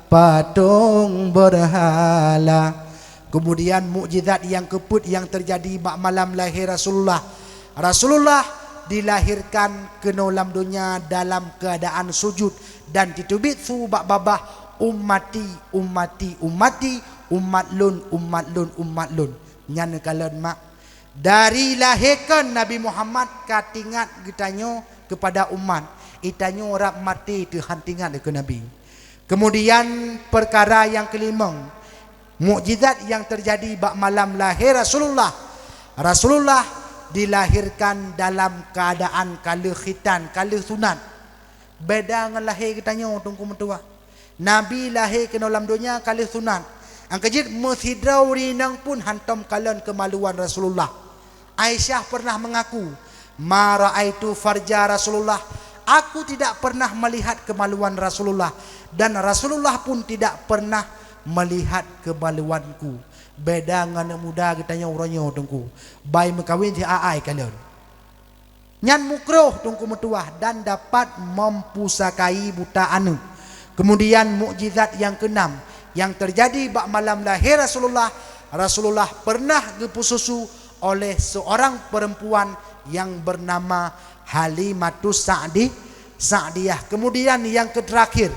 patong beurhala. Keumudian mukjizat nyang keupeuet nyang teujadi bak malam lahé Rasulullah. Rasulullah dilahirkan keunoe lam donya dalam keuadaan sujud dan jiteubiet su bak babah, "Ummati, ummati, ummati, umat lôn, umat lôn, umat lôn." Nyan neukalon mak. Dari lahé kon Nabi Muhammad ka teuingat geutanyoe keupada umat, geutanyoe rab maté teuh han teuingat keu Nabi. Kemudian, peukara nyang keulimong, mukjizat nyang teujadi bak malam lahé Rasulullah. Rasulullah dilahirkan dalam keuadaan ka lheueh khitan, ka lheueh sunat. Beda ngon lahé geutanyoe, Teungku meutuwah. Nabi lahé keunoe lam donya ka lheueh sunat. Nyang keujeuet meusidroe inong pun hantom kalon keumaluan Rasulullah. Aisyah pernah mengaku, "Ma ra'aitu farja Rasulullah." Aku tidak pernah melihat kemaluan Rasulullah, dan Rasulullah pun tidak pernah melihat kemaluanku. Beda ngon aneuk muda geutanyoe uroe nyoe, Teungku. Bai meukawen si ai kalon. Nyan mukroh, Teungku meutuwah, dan dapat mempusakai buta aneuk. Kemudian, mukjizat nyang keunam nyang teujadi bak malam lahé Rasulullah, Rasulullah pernah geupeususu oleh seorang perempuan yang bernama Halimatus Sa'di, Sa'diyah. Kemudian, nyang keuterakhir,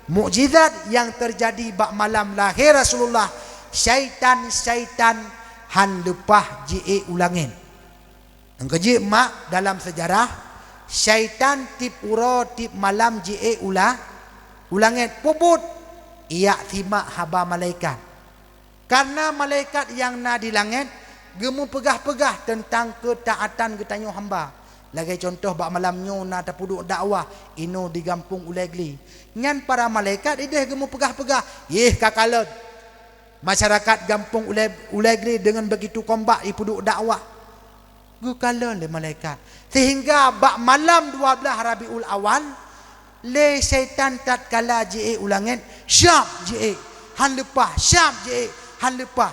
mukjizat nyang teujadi bak malam lahé Rasulullah, syaitan-syaitan han leupah jiék u langét. Nyang keujeuet mak, dalam seujarah, syaitan tieb uroe tieb malam jiék u la-, u langét. Peue buet? Ijak simak haba malaikat. Kareuna malaikat nyang na di langét geumeupeugah-peugah teuntang keutaatan geutanyoe hamba. Lagée cuntoh, bak malam nyoe na tapeuduek dakwah inoe di gampông Ulée Gli. Nyan para malaikat ideh geumeupeugah-peugah, "Yeh, ka kalon! Masyarakat gampông Ulée, Ulée Gli deungon beugitu kompak jipeuduek dakwah." Geukalon lé malaikat. Sehingga bak malam dua blaih Rabiul Awal, lé syaitan tatkala jiék u langét, syab jiék, han leupah, syab jiék, han leupah.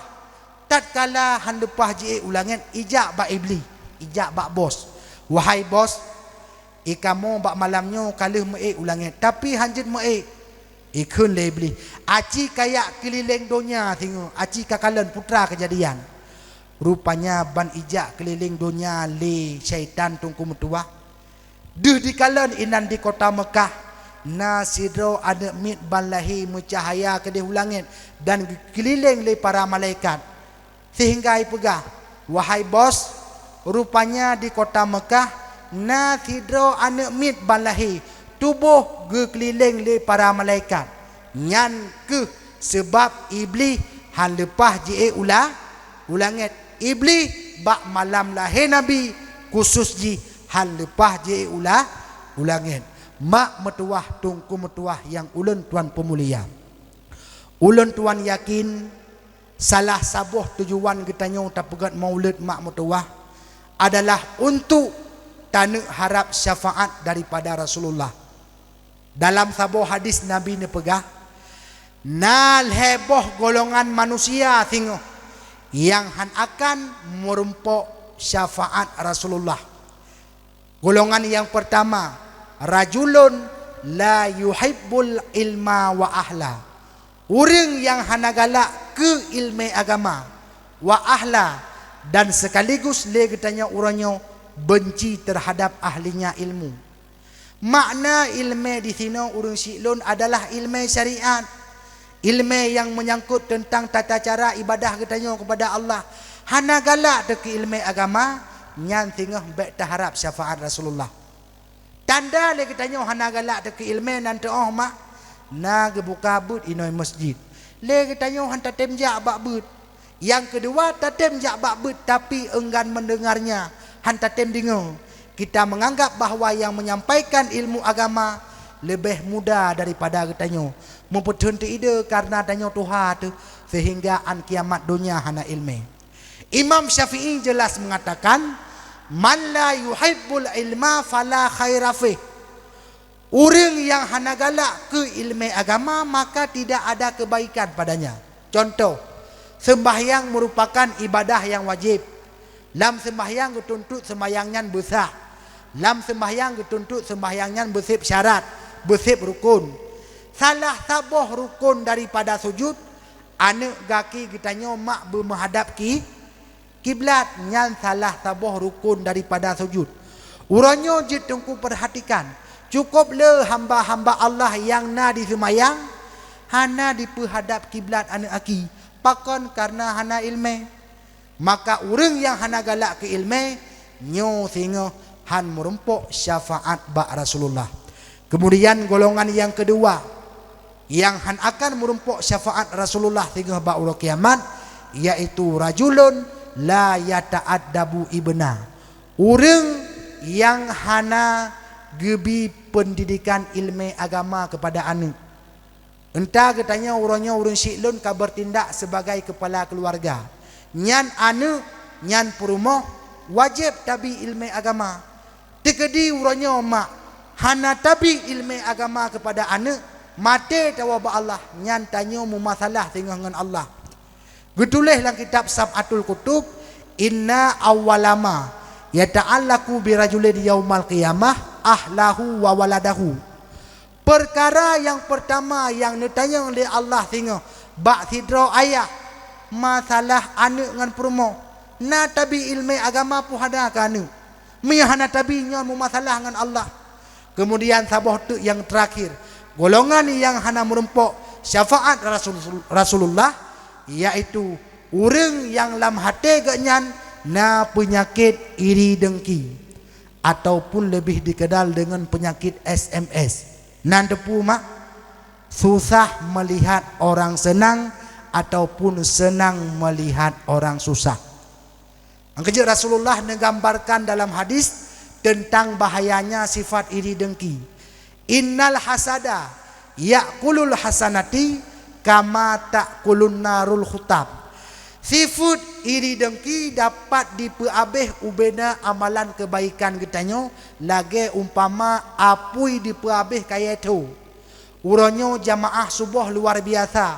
Tatkala han leupah jiék u langét, ijak bak Iblih, ijak bak bos. "Wahai bos, i kamoe bak malam nyoe ka lheueh meuék u langét, tapi han jeuet meuék." Ikheun lé Iblih, "Aci kajak keulileng donya singoh, aci kakalon putra keujadian." Rupanya ban ijak keulileng donya lé syaitan, Teungku meutuwah. Deuh dikalon inan di kota Meukah, na sidroe aneuk miet ban lahé meucahya keudeh u langét dan geukeulileng lé para malaikat. Sehingga ipeugah, "Wahai bos, rupanya di kota Meukah na sidroe aneuk miet ban lahé, tuboh geukeulileng lé para malaikat. Nyan kheueh seubab Iblih han leupah jiék u la-, u langét. Iblih bak malam lahé Nabi khusos jih han leupah jiék u la-, u langét." Mak meutuwah, Teungku meutuwah nyang ulôn tuan peumulia. Ulôn tuan yakin, salah saboh tujuan geutanyoe tapeugét maulid mak meutuwah adalah untuk taneuk harab syafaat daripada Rasulullah. Dalam saboh hadis Nabi neupeugah, "Na lhée boh golongan manusia singoh nyang han akan meurumpok syafaat Rasulullah." Golongan nyang peurtama, "Rajulun la yuhibbul ilma wa ahla." Ureuëng nyang hana galak keu iéleumé agama, wa ahla, dan sekaligus lé geutanyoe uroe nyoe beunci teuhadab ahlinya ilmu. Makna iéleumé disinoe ureuëng syiek lôn adalah iéleumé syariat. Iéleumé nyang meunyangkot teuntang tata cara ibadah geutanyoe keupada Allah, hana galak teuh keu iéleumé agama, nyan singoh bék taharab syafaat Rasulullah. Tanda lé geutanyoe hana galak teuh keu iéleumé nan teuôh mak, na geubuka beuet inoe meuseujid. Lé geutanyoe han tatem jak bak beuet. Nyang keudua, tatem jak bak beuet tapi enggan mendengarnya, han tatem deungoe. Kita menganggap bahwa yang menyampaikan ilmu agama leubeh muda daripada geutanyoe. Meupeutheun teuide kareuna tanyoe tuha teuh, sehingga án kiamat donya hana iéleumé. Imam Syafi'i jelas mengatakan, "Man la yuhibbul ilma fala khaira fih." Ureuëng nyang hana galak keu iéleumé agama, maka tidak ada kebaikan padanya. Contoh, seumbahyang meurupakan ibadah nyang wajéb. Lam seumbahyang geutuntot seumbahyang nyan beusah. Lam seumbahyang geutuntot seumbahyang nyan beuseb syarat, beuseb rukon. Salah saboh rukon daripada sujud, aneuk gaki geutanyoe mak beumeuhadab ki-, kiblat, nyan salah saboh rukon daripada sujud. Uroe nyoe jeuet Teungku peurhatikan, cukôp le hamba-hamba Allah nyang na di seumayang hana dipeuhadab kiblat aneuk aki, pakon kareuna hana iéleumé. Maka ureuëng nyang hana galak keu iéleumé, nyoe singoh han meurumpok syafaat bak Rasulullah. Kemudian golongan nyang keudua, Nyang hán akan meurumpok syafaat Rasulullah singoh bak uroe kiamat, yaitu rajulun la yata'addabu ibna, ureuëng nyang hana geubi peundidikan iéleumé agama keupada aneuëk. Entah geutanyoe uroe nyoe ureuëng syiek lôn ka beutindak sibagai keupala keuluwarga. Nyan aneuëk, nyan peurumoh, wajéb tabi iéleumé agama. Teukeudi uroe nyoe mak hana tabi iéleumé agama keupada aneuëk, maté tawoe bak Allah, nyan tanyoe meumasalah singoh ngon Allah. Geutuléh lam kitab Sab'atul Kutub, "Inna awwalama yata'allaku birajulin yaumal qiyamah ahlahu wa waladahu." Peukara nyang peurtama nyang neutanyong lé Allah singoh bak sidroe ayah, masalah aneuëk ngon peurumoh. Na tabi iéleumé agama peue hana keu aneuëk. Meunyoe hana tabi, nyoe meumasalah ngon Allah. Keumudian saboh teuk nyang teurakhir, golongan nyang hana meurumpok syafaat Rasul-, Rasulullah, yaitu ureuëng nyang lam até geuhnyan na peunyakét iri dengki, ataupun leubeh dikenal deungon peunyakét S M S. Nan teupeue mak, susah meulihat orang seunang ataupun seunang meulihat orang susah. Nyang keujeuet Rasulullah neugambarkan dalam hadis teuntang bahayanya sifat iri dengki. "Innal hasada ya'kulul hasanati kama ta'kulun narul hutab." Sifeuet iri dengki dapat dipeuabéh ubena amalan keubaikan geutanyoe lagée umpama apui dipeuabéh kayée tho. Uroe nyoe jamaah suboh luar biasa,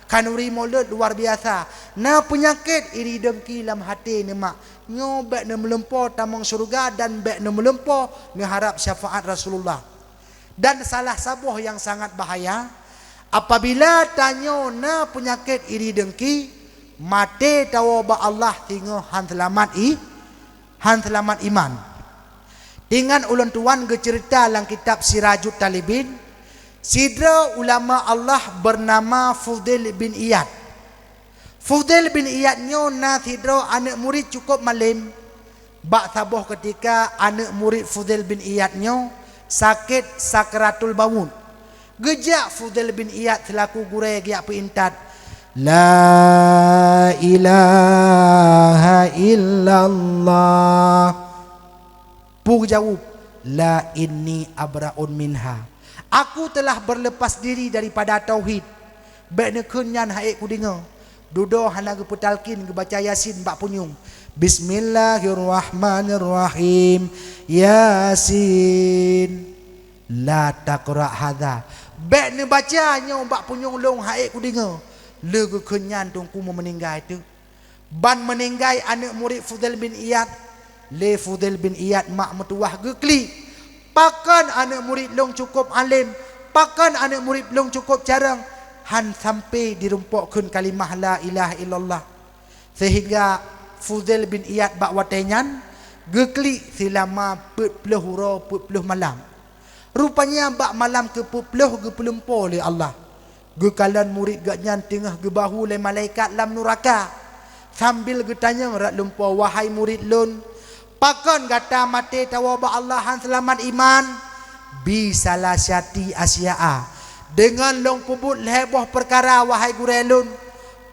khanuri mulod luar biasa, na peunyakét iri dengki lam até neumak. Nyoe bék neumeulumpoe tamong syeuruga dan bék neumeulumpoe neuharab syafaat Rasulullah. Dan salah saboh nyang sangat bahaya, apabila tanyoe na peunyakét iri dengki, maté tawoe bak Allah singoh hán seulamat i-, hán seulamat iman. Tingan ulôn tuan geuceurita lam kitab Sirajut Talibin, sidroe ulama Allah beunama Fudail bin Iyad. Fudail bin Iyad nyoe na sidroe aneuëk murit cukôp malém. Bak saboh keutika aneuëk murit Fudail bin Iyad nyoe sakét sakratul maut. Geujak Fudail bin Iyad seulaku gurée geujak peuintat, "La ilaha illallah." Peue geujaweueb, "La, inni abra'un minha." Aku telah berlepas diri daripada tauhid. Bék neukheun nyan han ék kudeungoe. Dudoe hana geupeutalkin, geubaca Yasin bak punyueng. "Bismillahirrahmanirrahim. Yasin. La taqra hadza." Bék neubaca nyoe bak punyueng lôn, han ék kudeungoe. Le geukheun nyan teungku meumeuninggai teuk. Ban meuninggai aneuëk murit Fudail bin Iyad, lé Fudail bin Iyad mak meutuwah geuklik, "Pakon aneuëk murit lôn cukôp além, pakon aneuëk murit lôn cukôp carông, hán sampai dirumpok kheun kalimah la ilaha illallah." Seuhingga Fudail bin Iyad bak watée nyan geuklik seulama peuet ploh uroe peuet ploh malam. Rupanya bak malam keupeuet ploh geupeulumpoe lé Allah. Geukalon murit geuhnyan teungoh geubahu lé malaikat lam nuraka, sambil geutanyong rot lumpoe, "Wahai murit lôn, pakon gata maté tawoe bak Allah hán seulamat iman?" "Bi salasati asya'a." "Deungon lôn peubuet lhée boh peukara, wahai gurée lôn.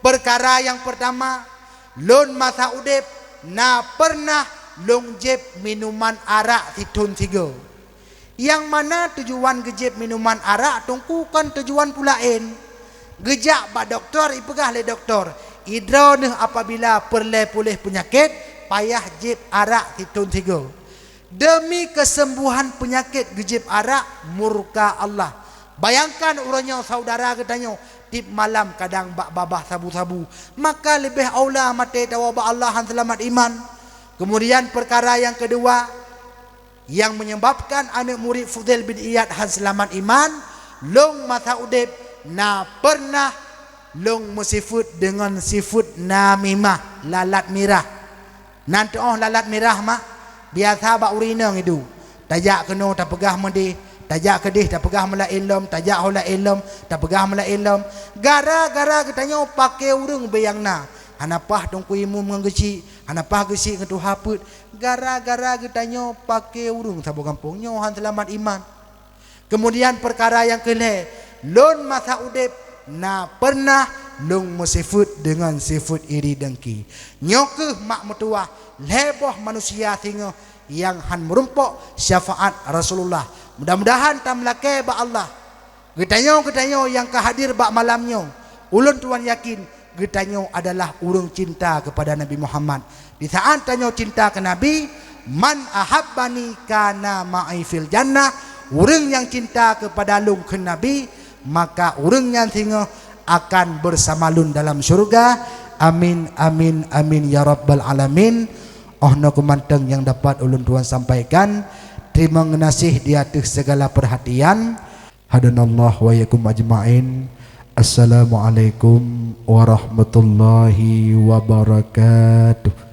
Peukara nyang peurtama, lôn masa udeb na peureunah lôn jieb minuman arak sithon sigoe." Nyang mana tujuan geujieb minuman arak teungku kon tujuan peue laén. Geujak bak dokto, ipeugah lé dokto, "Idroe neuh apabila peureulée puléh peunyakét, payah jieb arak sithon sigoe." Deumi keusembuhan peunyakét geujieb arak murka Allah. Bayangkan uroe nyoe syedara geutanyoe tieb malam kadang bak babah sabu-sabu, maka leubeh aula maté tawoe bak Allah hán seulamat iman. Keumudian peukara nyang keudua, nyang meunyeubabkan aneuëk murit Fudail bin Iyad hán seulamat iman, lôn masa udeb na peureunah lôn meusifeuet deungon sifeuet namimah, lalat mirah. Nan teuôh lalat mirah mak, biasa bak ureuëng inong idu. Tajak keunoe tapeugah meudeh, tajak keudeh tapeugah meulaén lom, tajak ho laén lom tapeugah meulaén lom. Gara-gara geutanyoe paké ureuëng beu nyang na. Hana paih teungku imum ngon geuchik, hana paih geuchik ngon tuha peuet. Gara-gara geutanyoe paké ureuëng saboh gampông nyoe hán seulamat iman. Keumudian peukara nyang keulhée, Lôn masa udeb na pernah lôn meusifeuet deungon sifeuet iri dengki. Nyoe kheueh mak meutuwah lhée boh manusia singoh nyang han meurumpok syafaat Rasulullah. Mudah-mudahan tameulakée bak Allah. Geutanyoe-geutanyoe nyang ka hadir bak malam nyoe, ulôn tuan yakin geutanyoe adalah ureuëng cinta keupada Nabi Muhammad. Di saát tanyoe cinta keu Nabi, "Man ahabbani kana ma'i fil jannah," ureuëng nyang cinta keupada lôn kheun Nabi, maka ureuëng nyan singoh akan beusama lôn dalam syeuruga. Amin, amin, amin ya rabbal alamin. Oh noe keuh mantong nyang dapat ulôn tuan sampaikan. Teurimong geunaséh di ateueh sigala peurhatian. Hadanallah wa iyyakum ajma'in. Assalamualaikum warahmatullahi wabarakatuh.